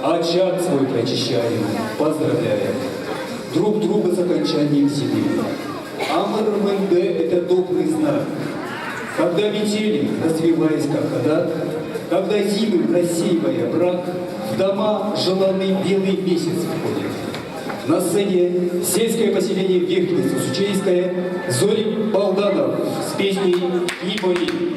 очаг свой прочищаем, поздравляем, друг друга с окончанием зимы. Амар мэндэ — это добрый знак. Когда метели, развиваясь как кадак, когда зимы, рассеивая брак, в дома желанный белый месяц входит. На сцене сельское поселение Верхнесусучейское, Зорик Балданов с песней «Иболи».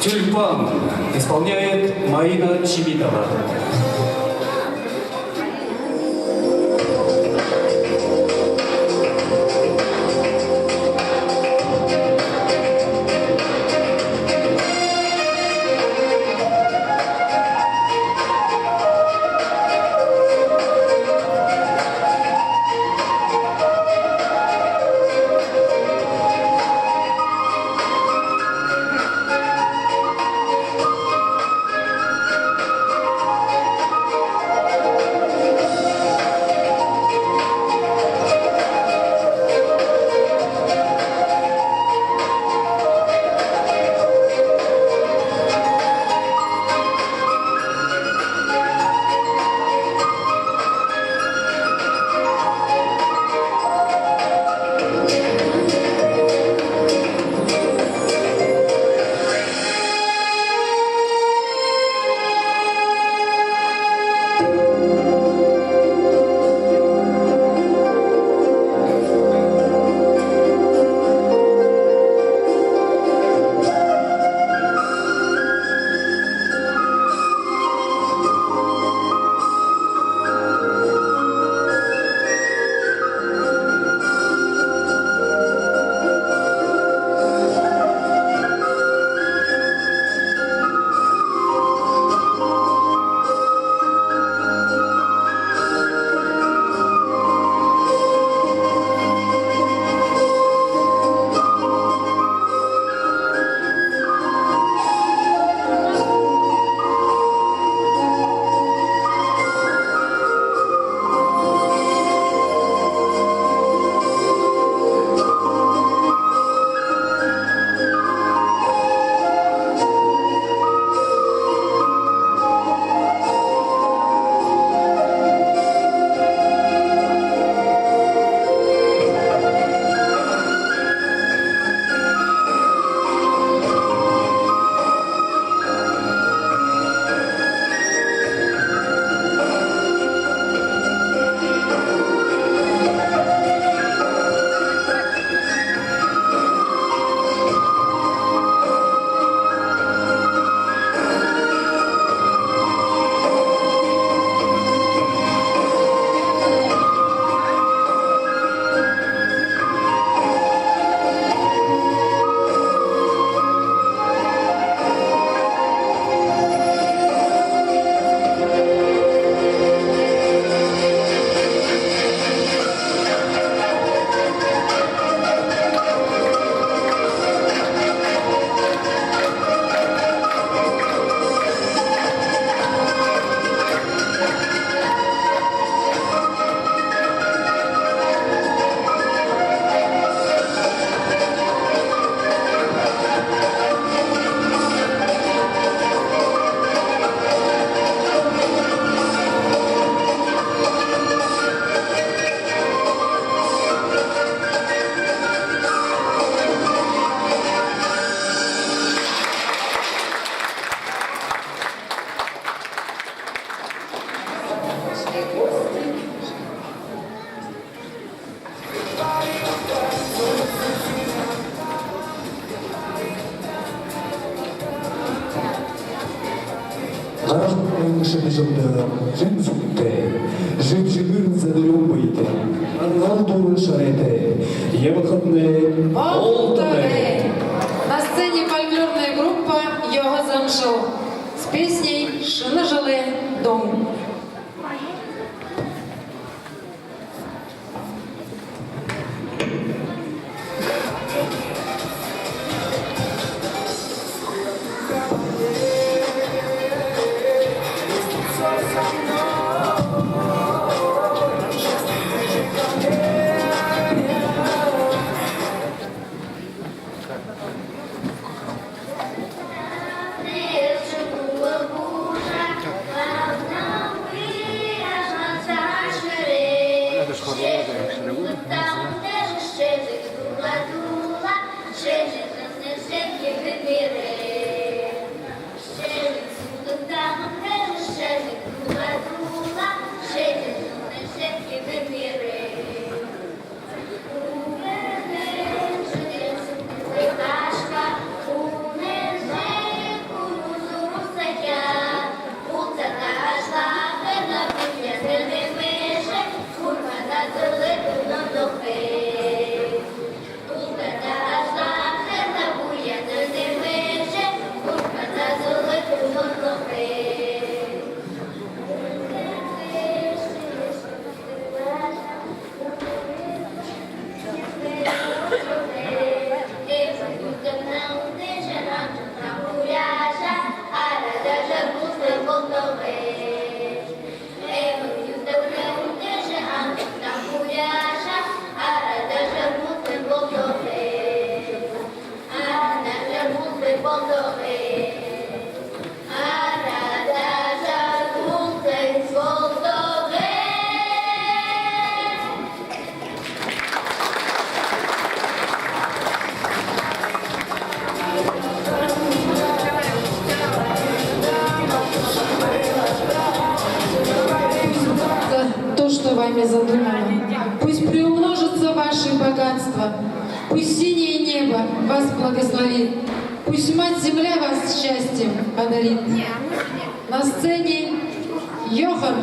Тюльпан исполняет Маина Чибитова. Гараһан шэнэ жэлдээ хэн зугтаа, жэб жэгүүр зэдэлүүн бэетэй, ангал дүүрэн шарайтай ябахатнай болтогой. На сцене фольклорная группа «Ёһо заншал» с песней «Шэнэ жэлэй дуун». Пусть синее небо вас благословит, пусть мать-земля вас счастьем одарит. На сцене Ёхор.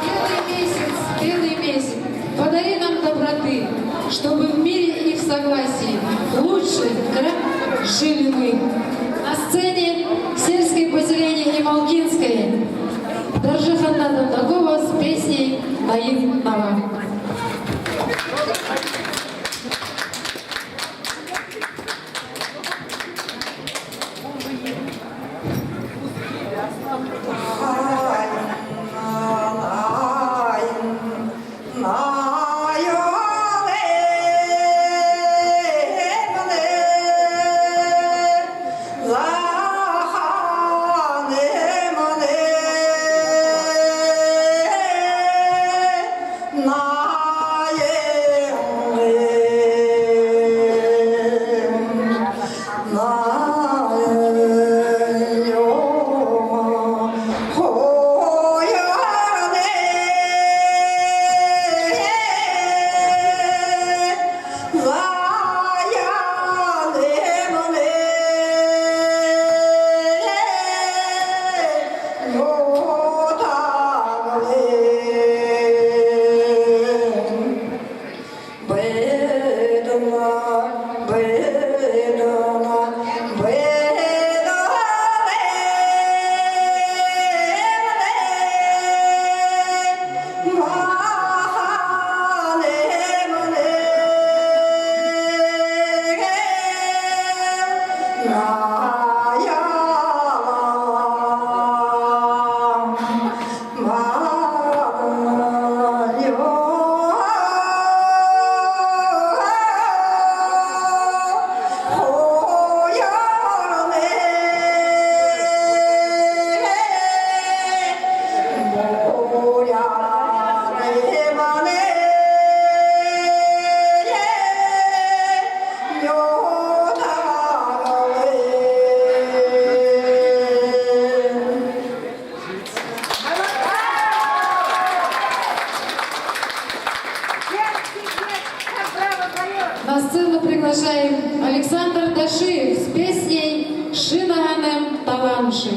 Белый месяц, белый месяц, подари нам доброты, чтобы в мире и в согласии лучше, краше жили мы. На сцене сельское поселение Ималкинское. Даржи-Ханда Дондокова с песней «Найын нава». Александр Дашиев с песней «Ши наһанайм талаанши».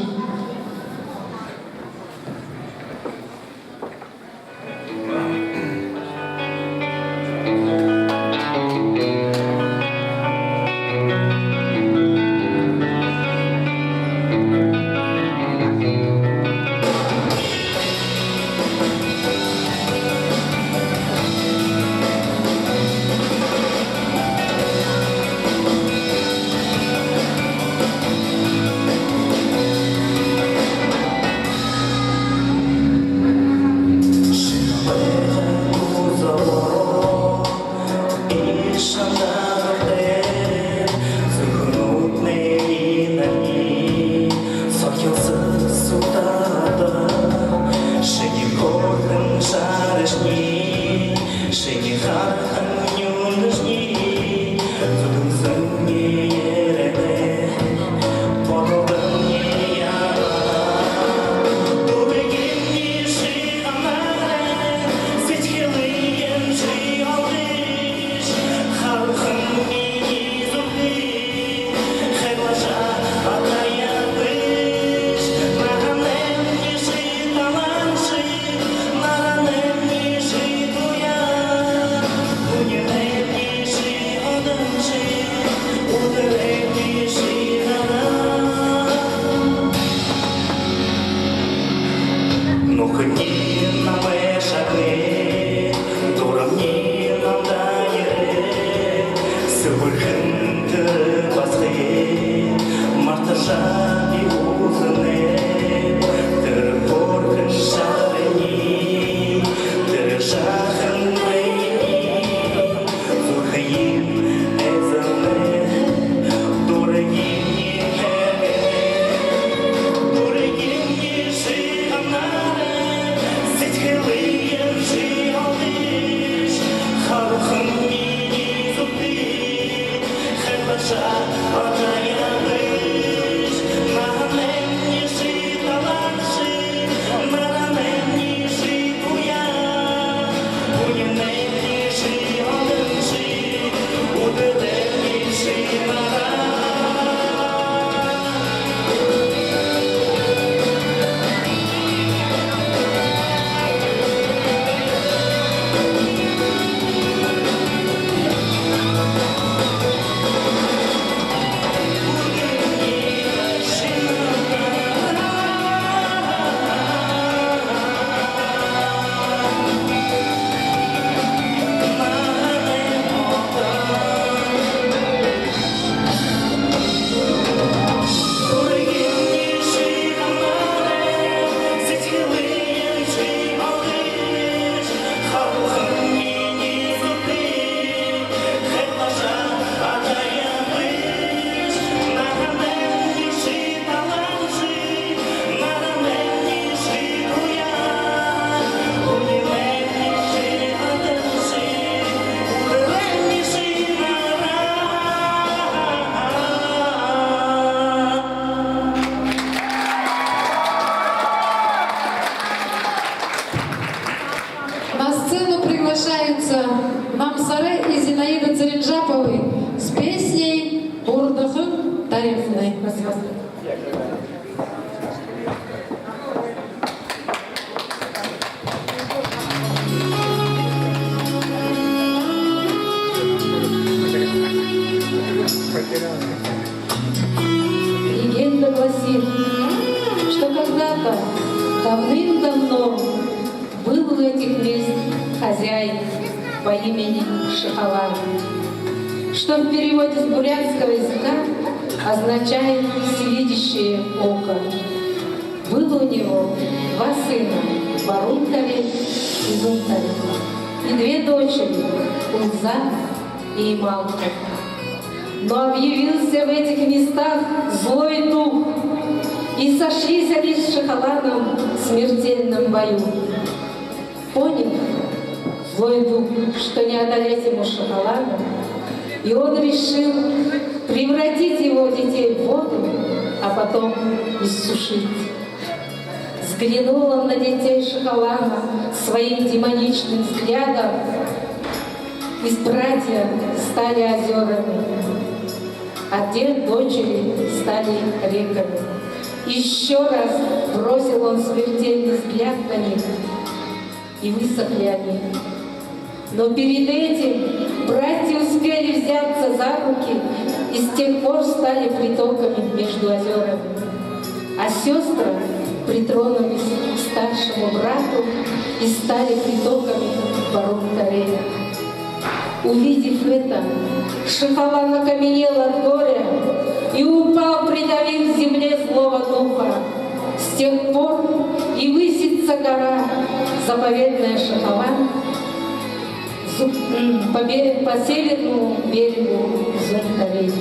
На сцену приглашаются Намсаре и Зинаида Цыренжаповы с песней «Урдахын таряанай». Легенда гласит, что когда-то, давным-давно, был у этих мест хозяин по имени Шихалан, что в переводе с бурятского языка означает «всевидящее око». Было у него два сына, Барун-Таре и Зун-Таре, и две дочери, Улза и Ималка. Но объявился в этих местах злой дух, и сошлись они с Шихаланом в смертельном бою. Понял злой дух, что не одолеть ему Шихалана, и он решил превратить его детей в воду, а потом иссушить. Взглянул он на детей Шихалана своим демоничным взглядом, Из братья стали озёрами, а дед дочери стали реками. Ещё раз бросил он смертельный взгляд на них, и высохли они. Но перед этим братья успели взяться за руки и с тех пор стали притоками между озёрами. А сёстры притронулись к старшему брату и стали притоками в порог Тарея. Увидев это, Шихован окаменел от горя и упал, придавив к земле злого духа. С тех пор и высится гора, заповедная Шихован, зу-, м, по бере-, по северному берегу Зунтарей.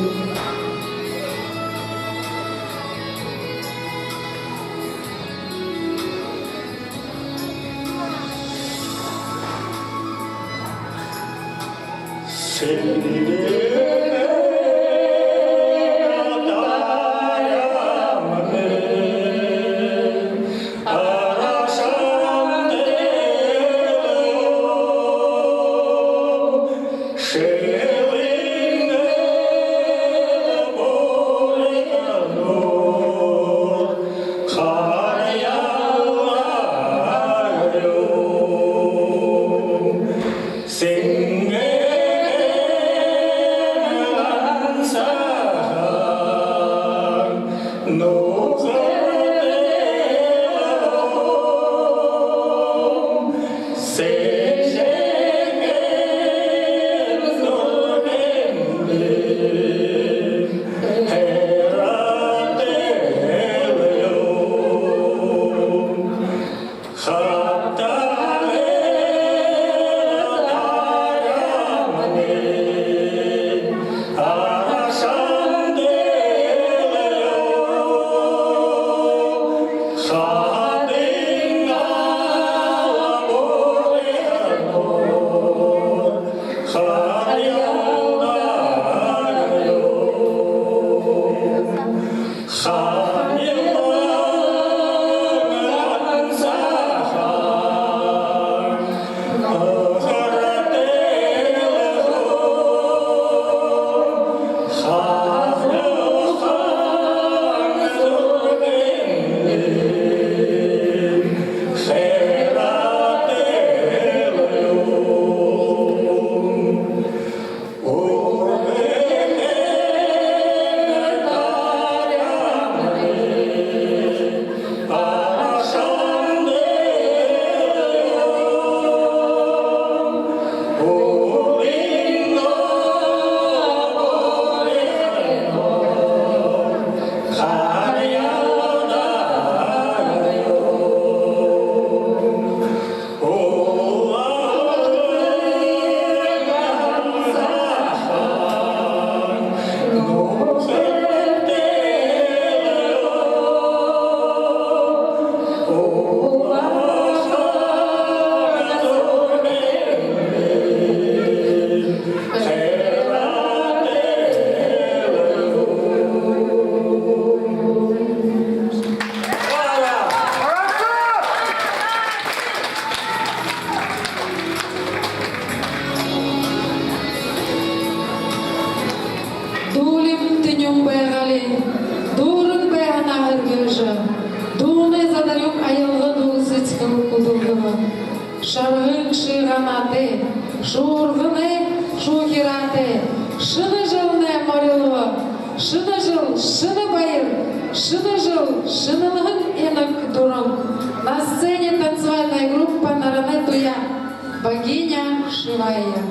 Дуулим тэнюун байгаали, дүүрэн байһанаа һэргээжэ, дуунай задарюун аялга дуулсыт хэлэ хүдэлгэбэ. Шаргын шиганаатай, шуурганай шухараатай, шэнэ жэлнай морилго, шэнэ жэл, шэнэ баяр, шэнэ жэл, шэнэлһэн инаг дуран. На сцене танцевальная группа «Наранай туяа», «Богиня живая».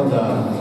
Да.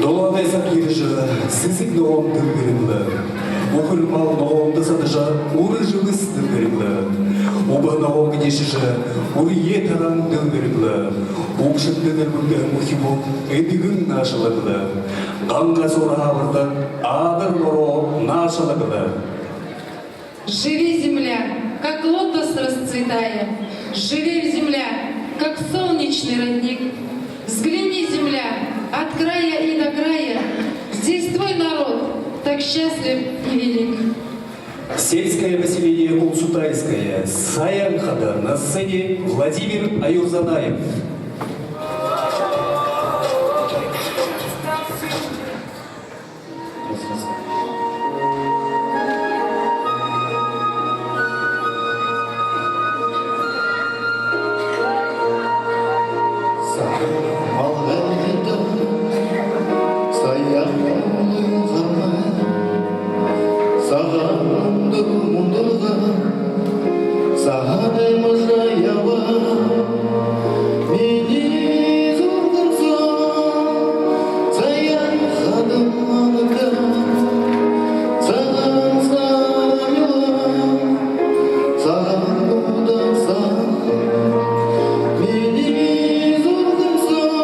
Долооной саг ерэжэ, сэсэг ногоон дэлгэрэн лэ. Үхэр мал ногоондо садажа, үрэ жэлээ дэлгэрэн лэ. Үбһэ ногоон дээшэжэ, үрые тараан дэлгэрэн лэ. Үбшэн дэлгэрэн бүлгэһэн үхибүүд эдигэн наашалаг лэ. Ганга суурһаа абардаг адар нороо наашалаг лэ. Живи, земля, как лотос расцветая, живей, земля, как солнечный родник. Взгляни, земля, от края и до края, здесь твой народ, так счастлив и велик. Сельское поселение Кулсутайское, Саян-Хада, на сцене Владимир Аюрзанаев. Сагаан мундарга, сагаан мундарга, сагаан аймажа яба. Минии зургаан соо, Саян-Хадын мангада, сагаан сарамилан, сагаан мундарга соо. Минии зургаан соо,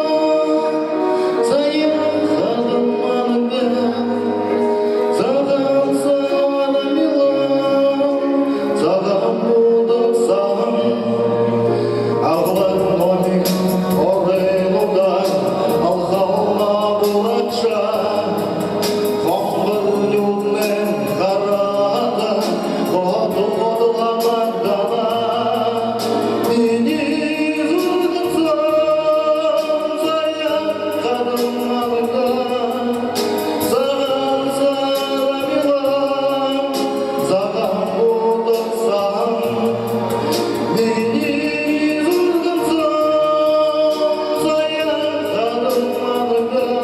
Саян-Хадын мангада, сагаан сарамилан, сагаан мундарга соо. Аглаг номиг оройнуудаар алхална бурагша. Хонгор нюдэнэй хараада, ходо-ходо ламагдана. Минии зургаан соо, Саян-Хадын мангада, сагаан сарамилан, сагаан мундарга соо. Минии зургаан соо, Саян-Хадын мангада,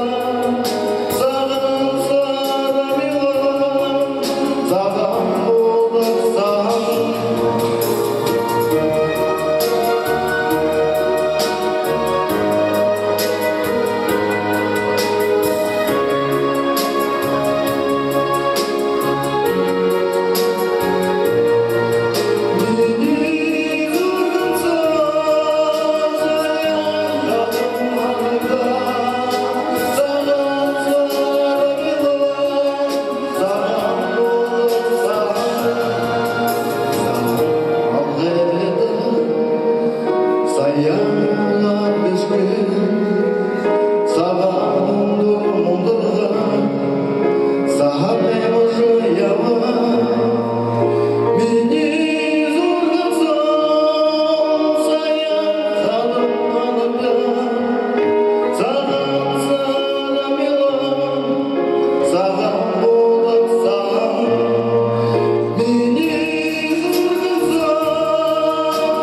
сагаан сарамилан, сагаан мундарга соо. Саян-Хадын бэшэ, сагаан мундарга, мундарга, сагаан аймажа яба. Минии зургаан соо, Саян-Хадын мангада, сагаан сарамилан, сагаан мундарга соо. Минии зургаан соо,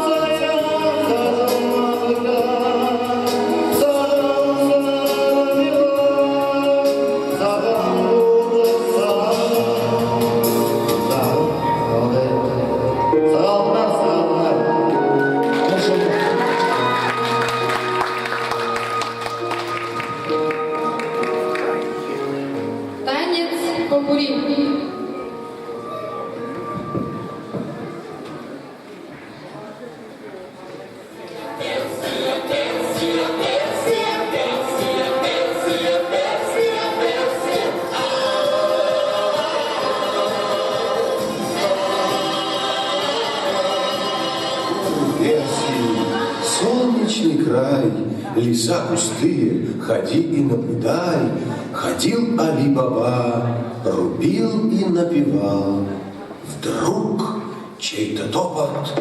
Саян-Хадын мангада, сагаан сарамилан, сагаан мундарга соо. Сагаалганаар, сагаалганаар. Танец попурри. Персии, солнечный край, леса густые, ходи и наблюдай. Ходил Али-Баба, рубил и набивал. Вдруг чей-то топот.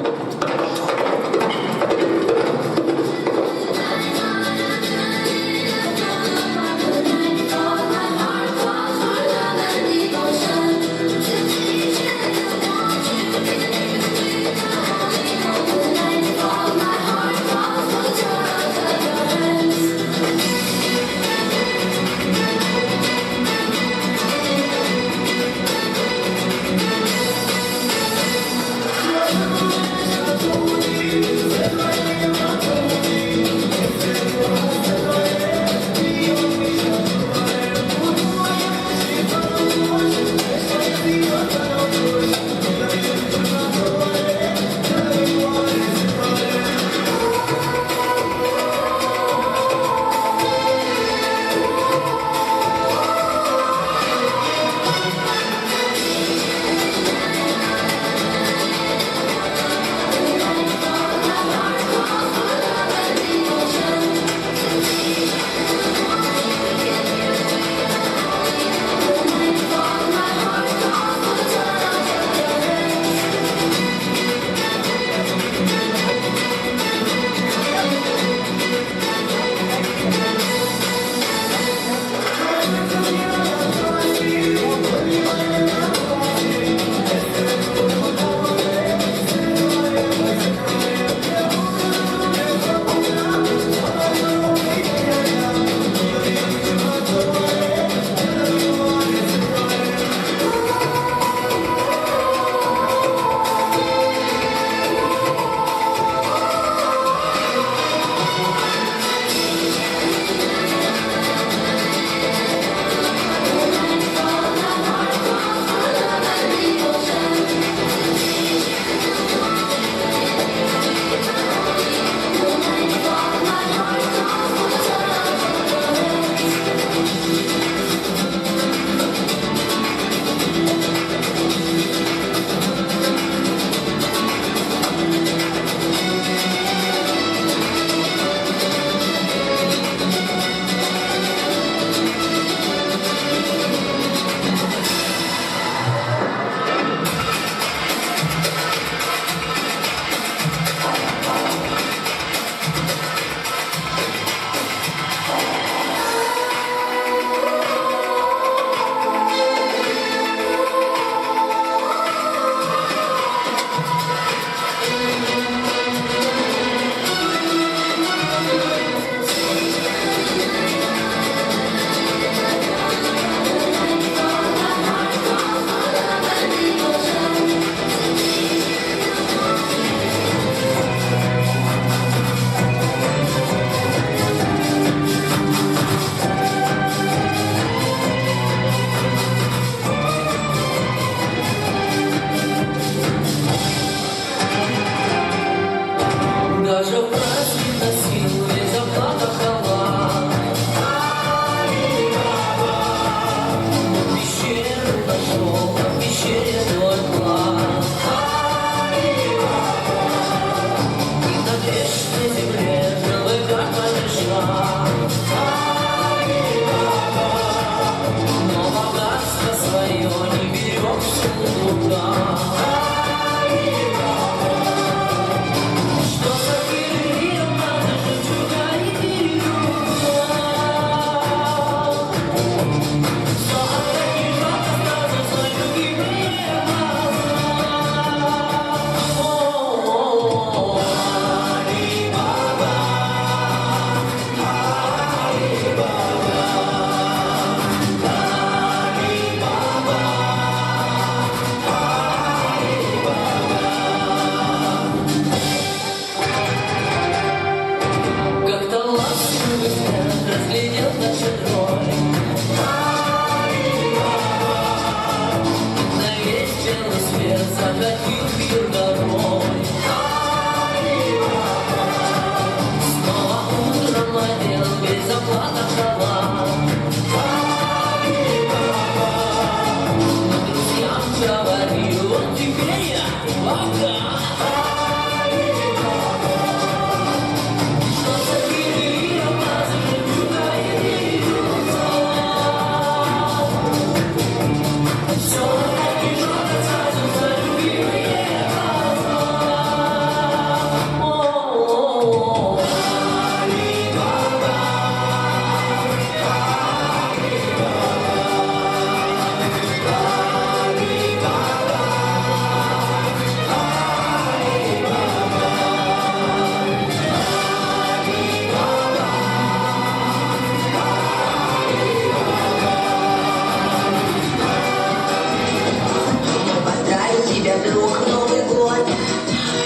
Поздравить тебя, друг, Новый год.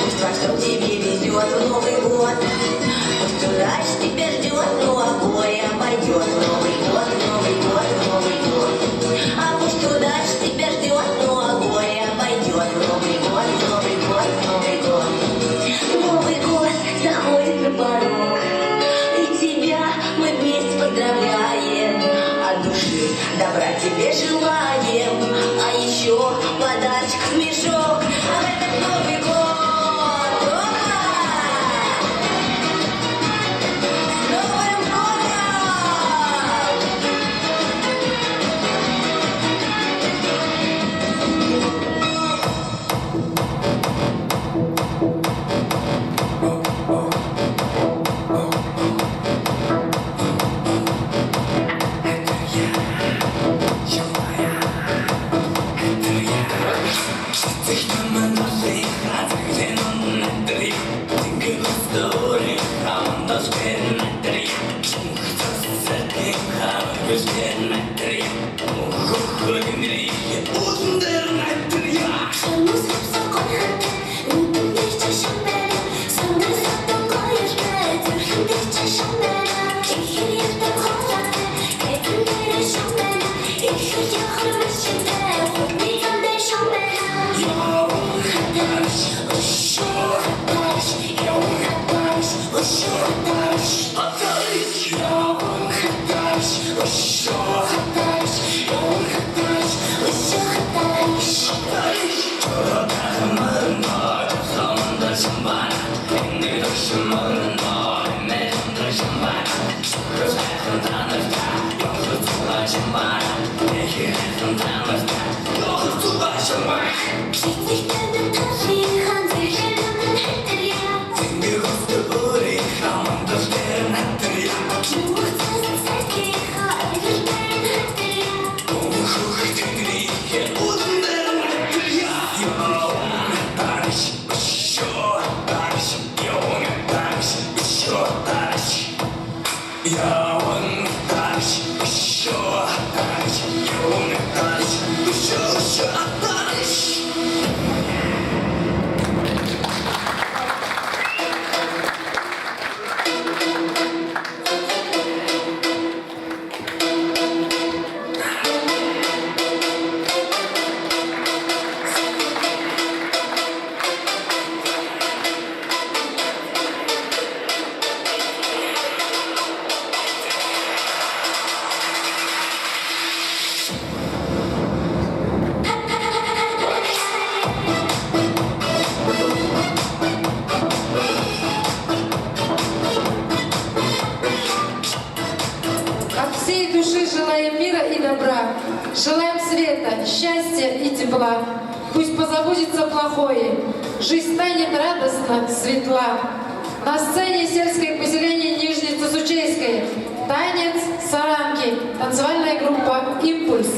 Пусть во всём тебе везёт в Новый год. Пусть удача тебя ждёт, ну а горе обойдёт. Новый год, Новый год, Новый год. А пусть удача тебя ждёт, ну а горе обойдёт. Новый год, Новый год, Новый год. Новый год заходит на порог, и тебя мы вместе поздравляем. От души добра тебе желаем, а ещё подарочков мешок. А в этот Новый год, опа! С Новым годом! Желаем света, счастья и тепла. Пусть позабудется плохое. Жизнь станет радостна, светла. На сцене сельское поселение Нижнее Цусучейское. Танец саранги. Танцевальная группа «Импульс».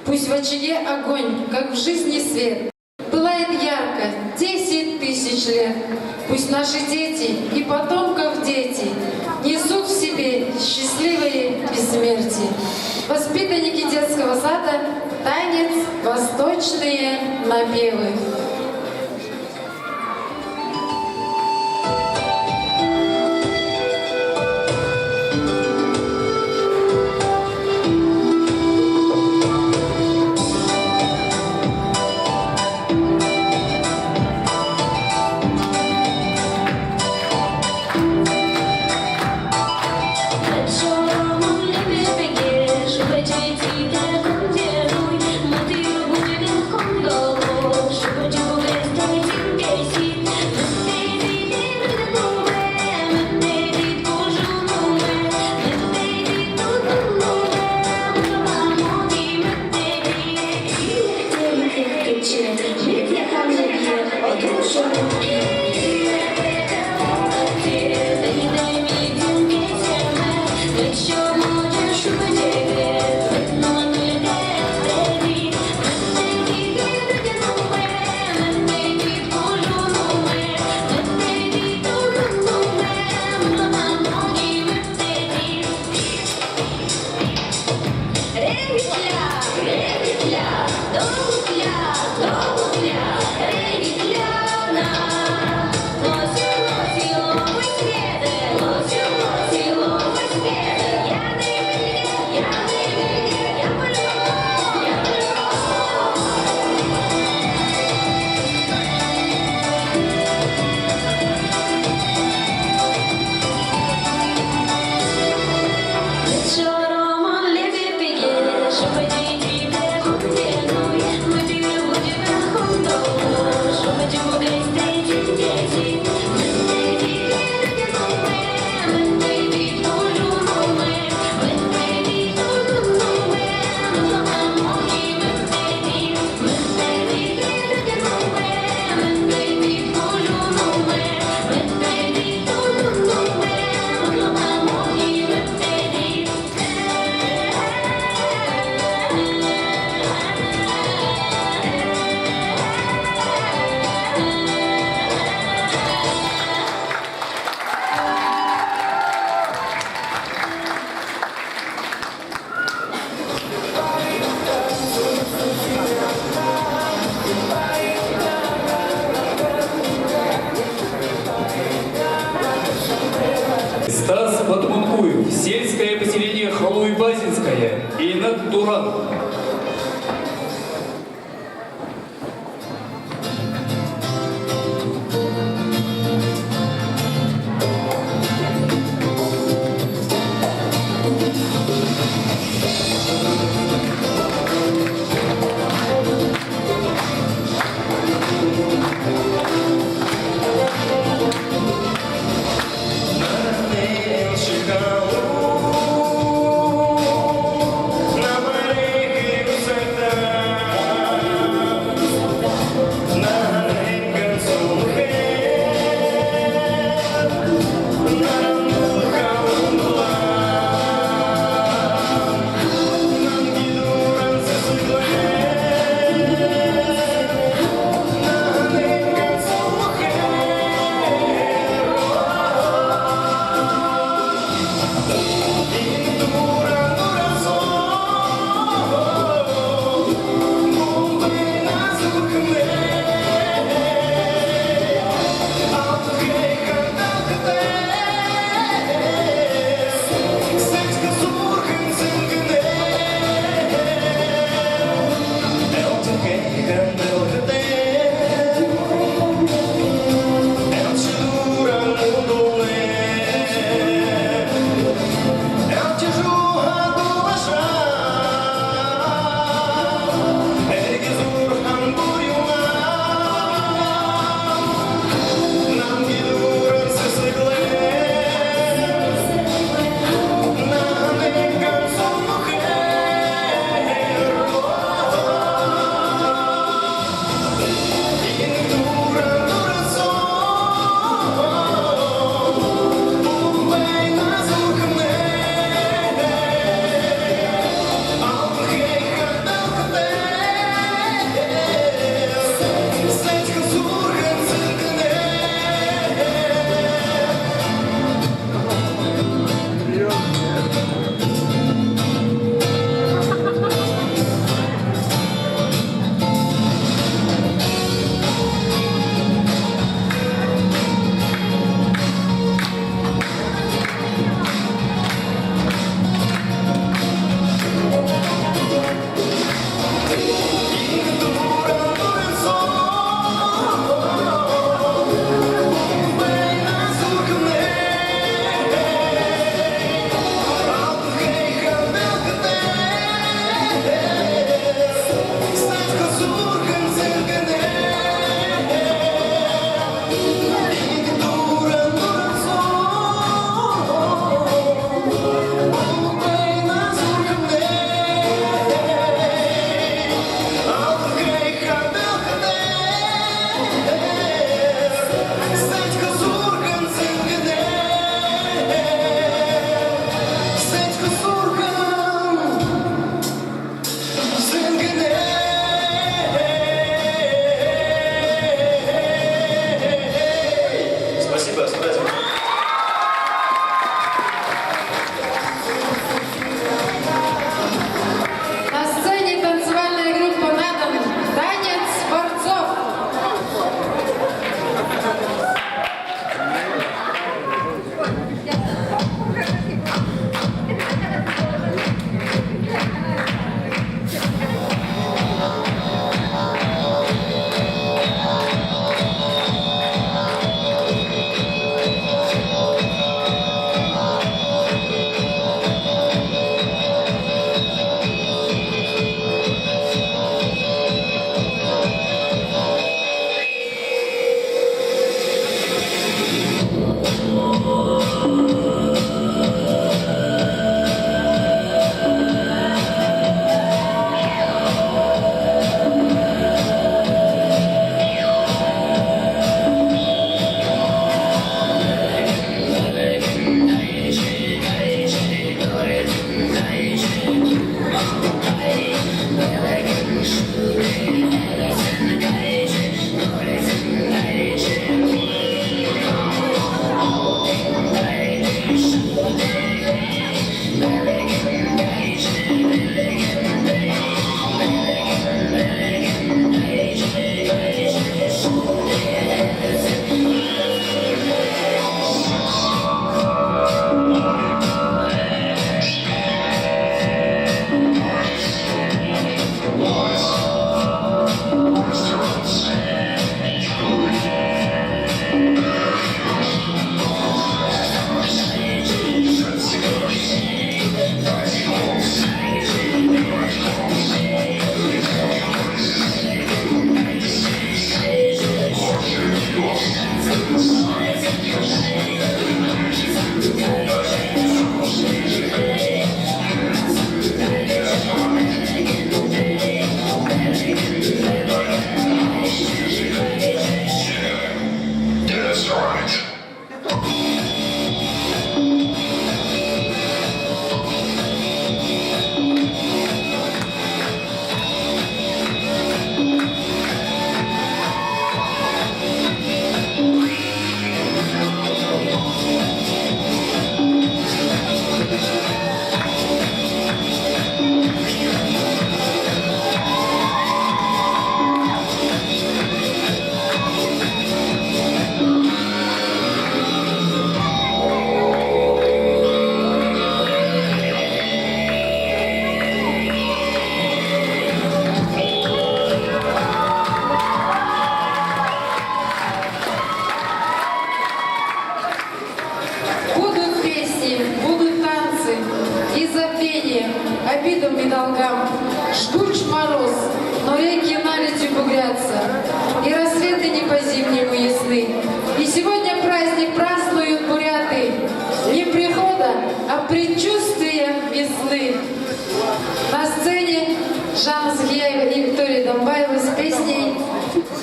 Пусть в очаге огонь, как в жизни свет, пылает ярко десять тысяч лет. Пусть наши дети и потомков дети несут в себе счастливое бессмертие. Воспитанники детского сада, танец «Восточные напевы». Стас Батмункуев, сельское поселение Халуй-Базинское, инок Дуран.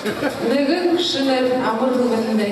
Нэгэн шэнээр амар мэндэ!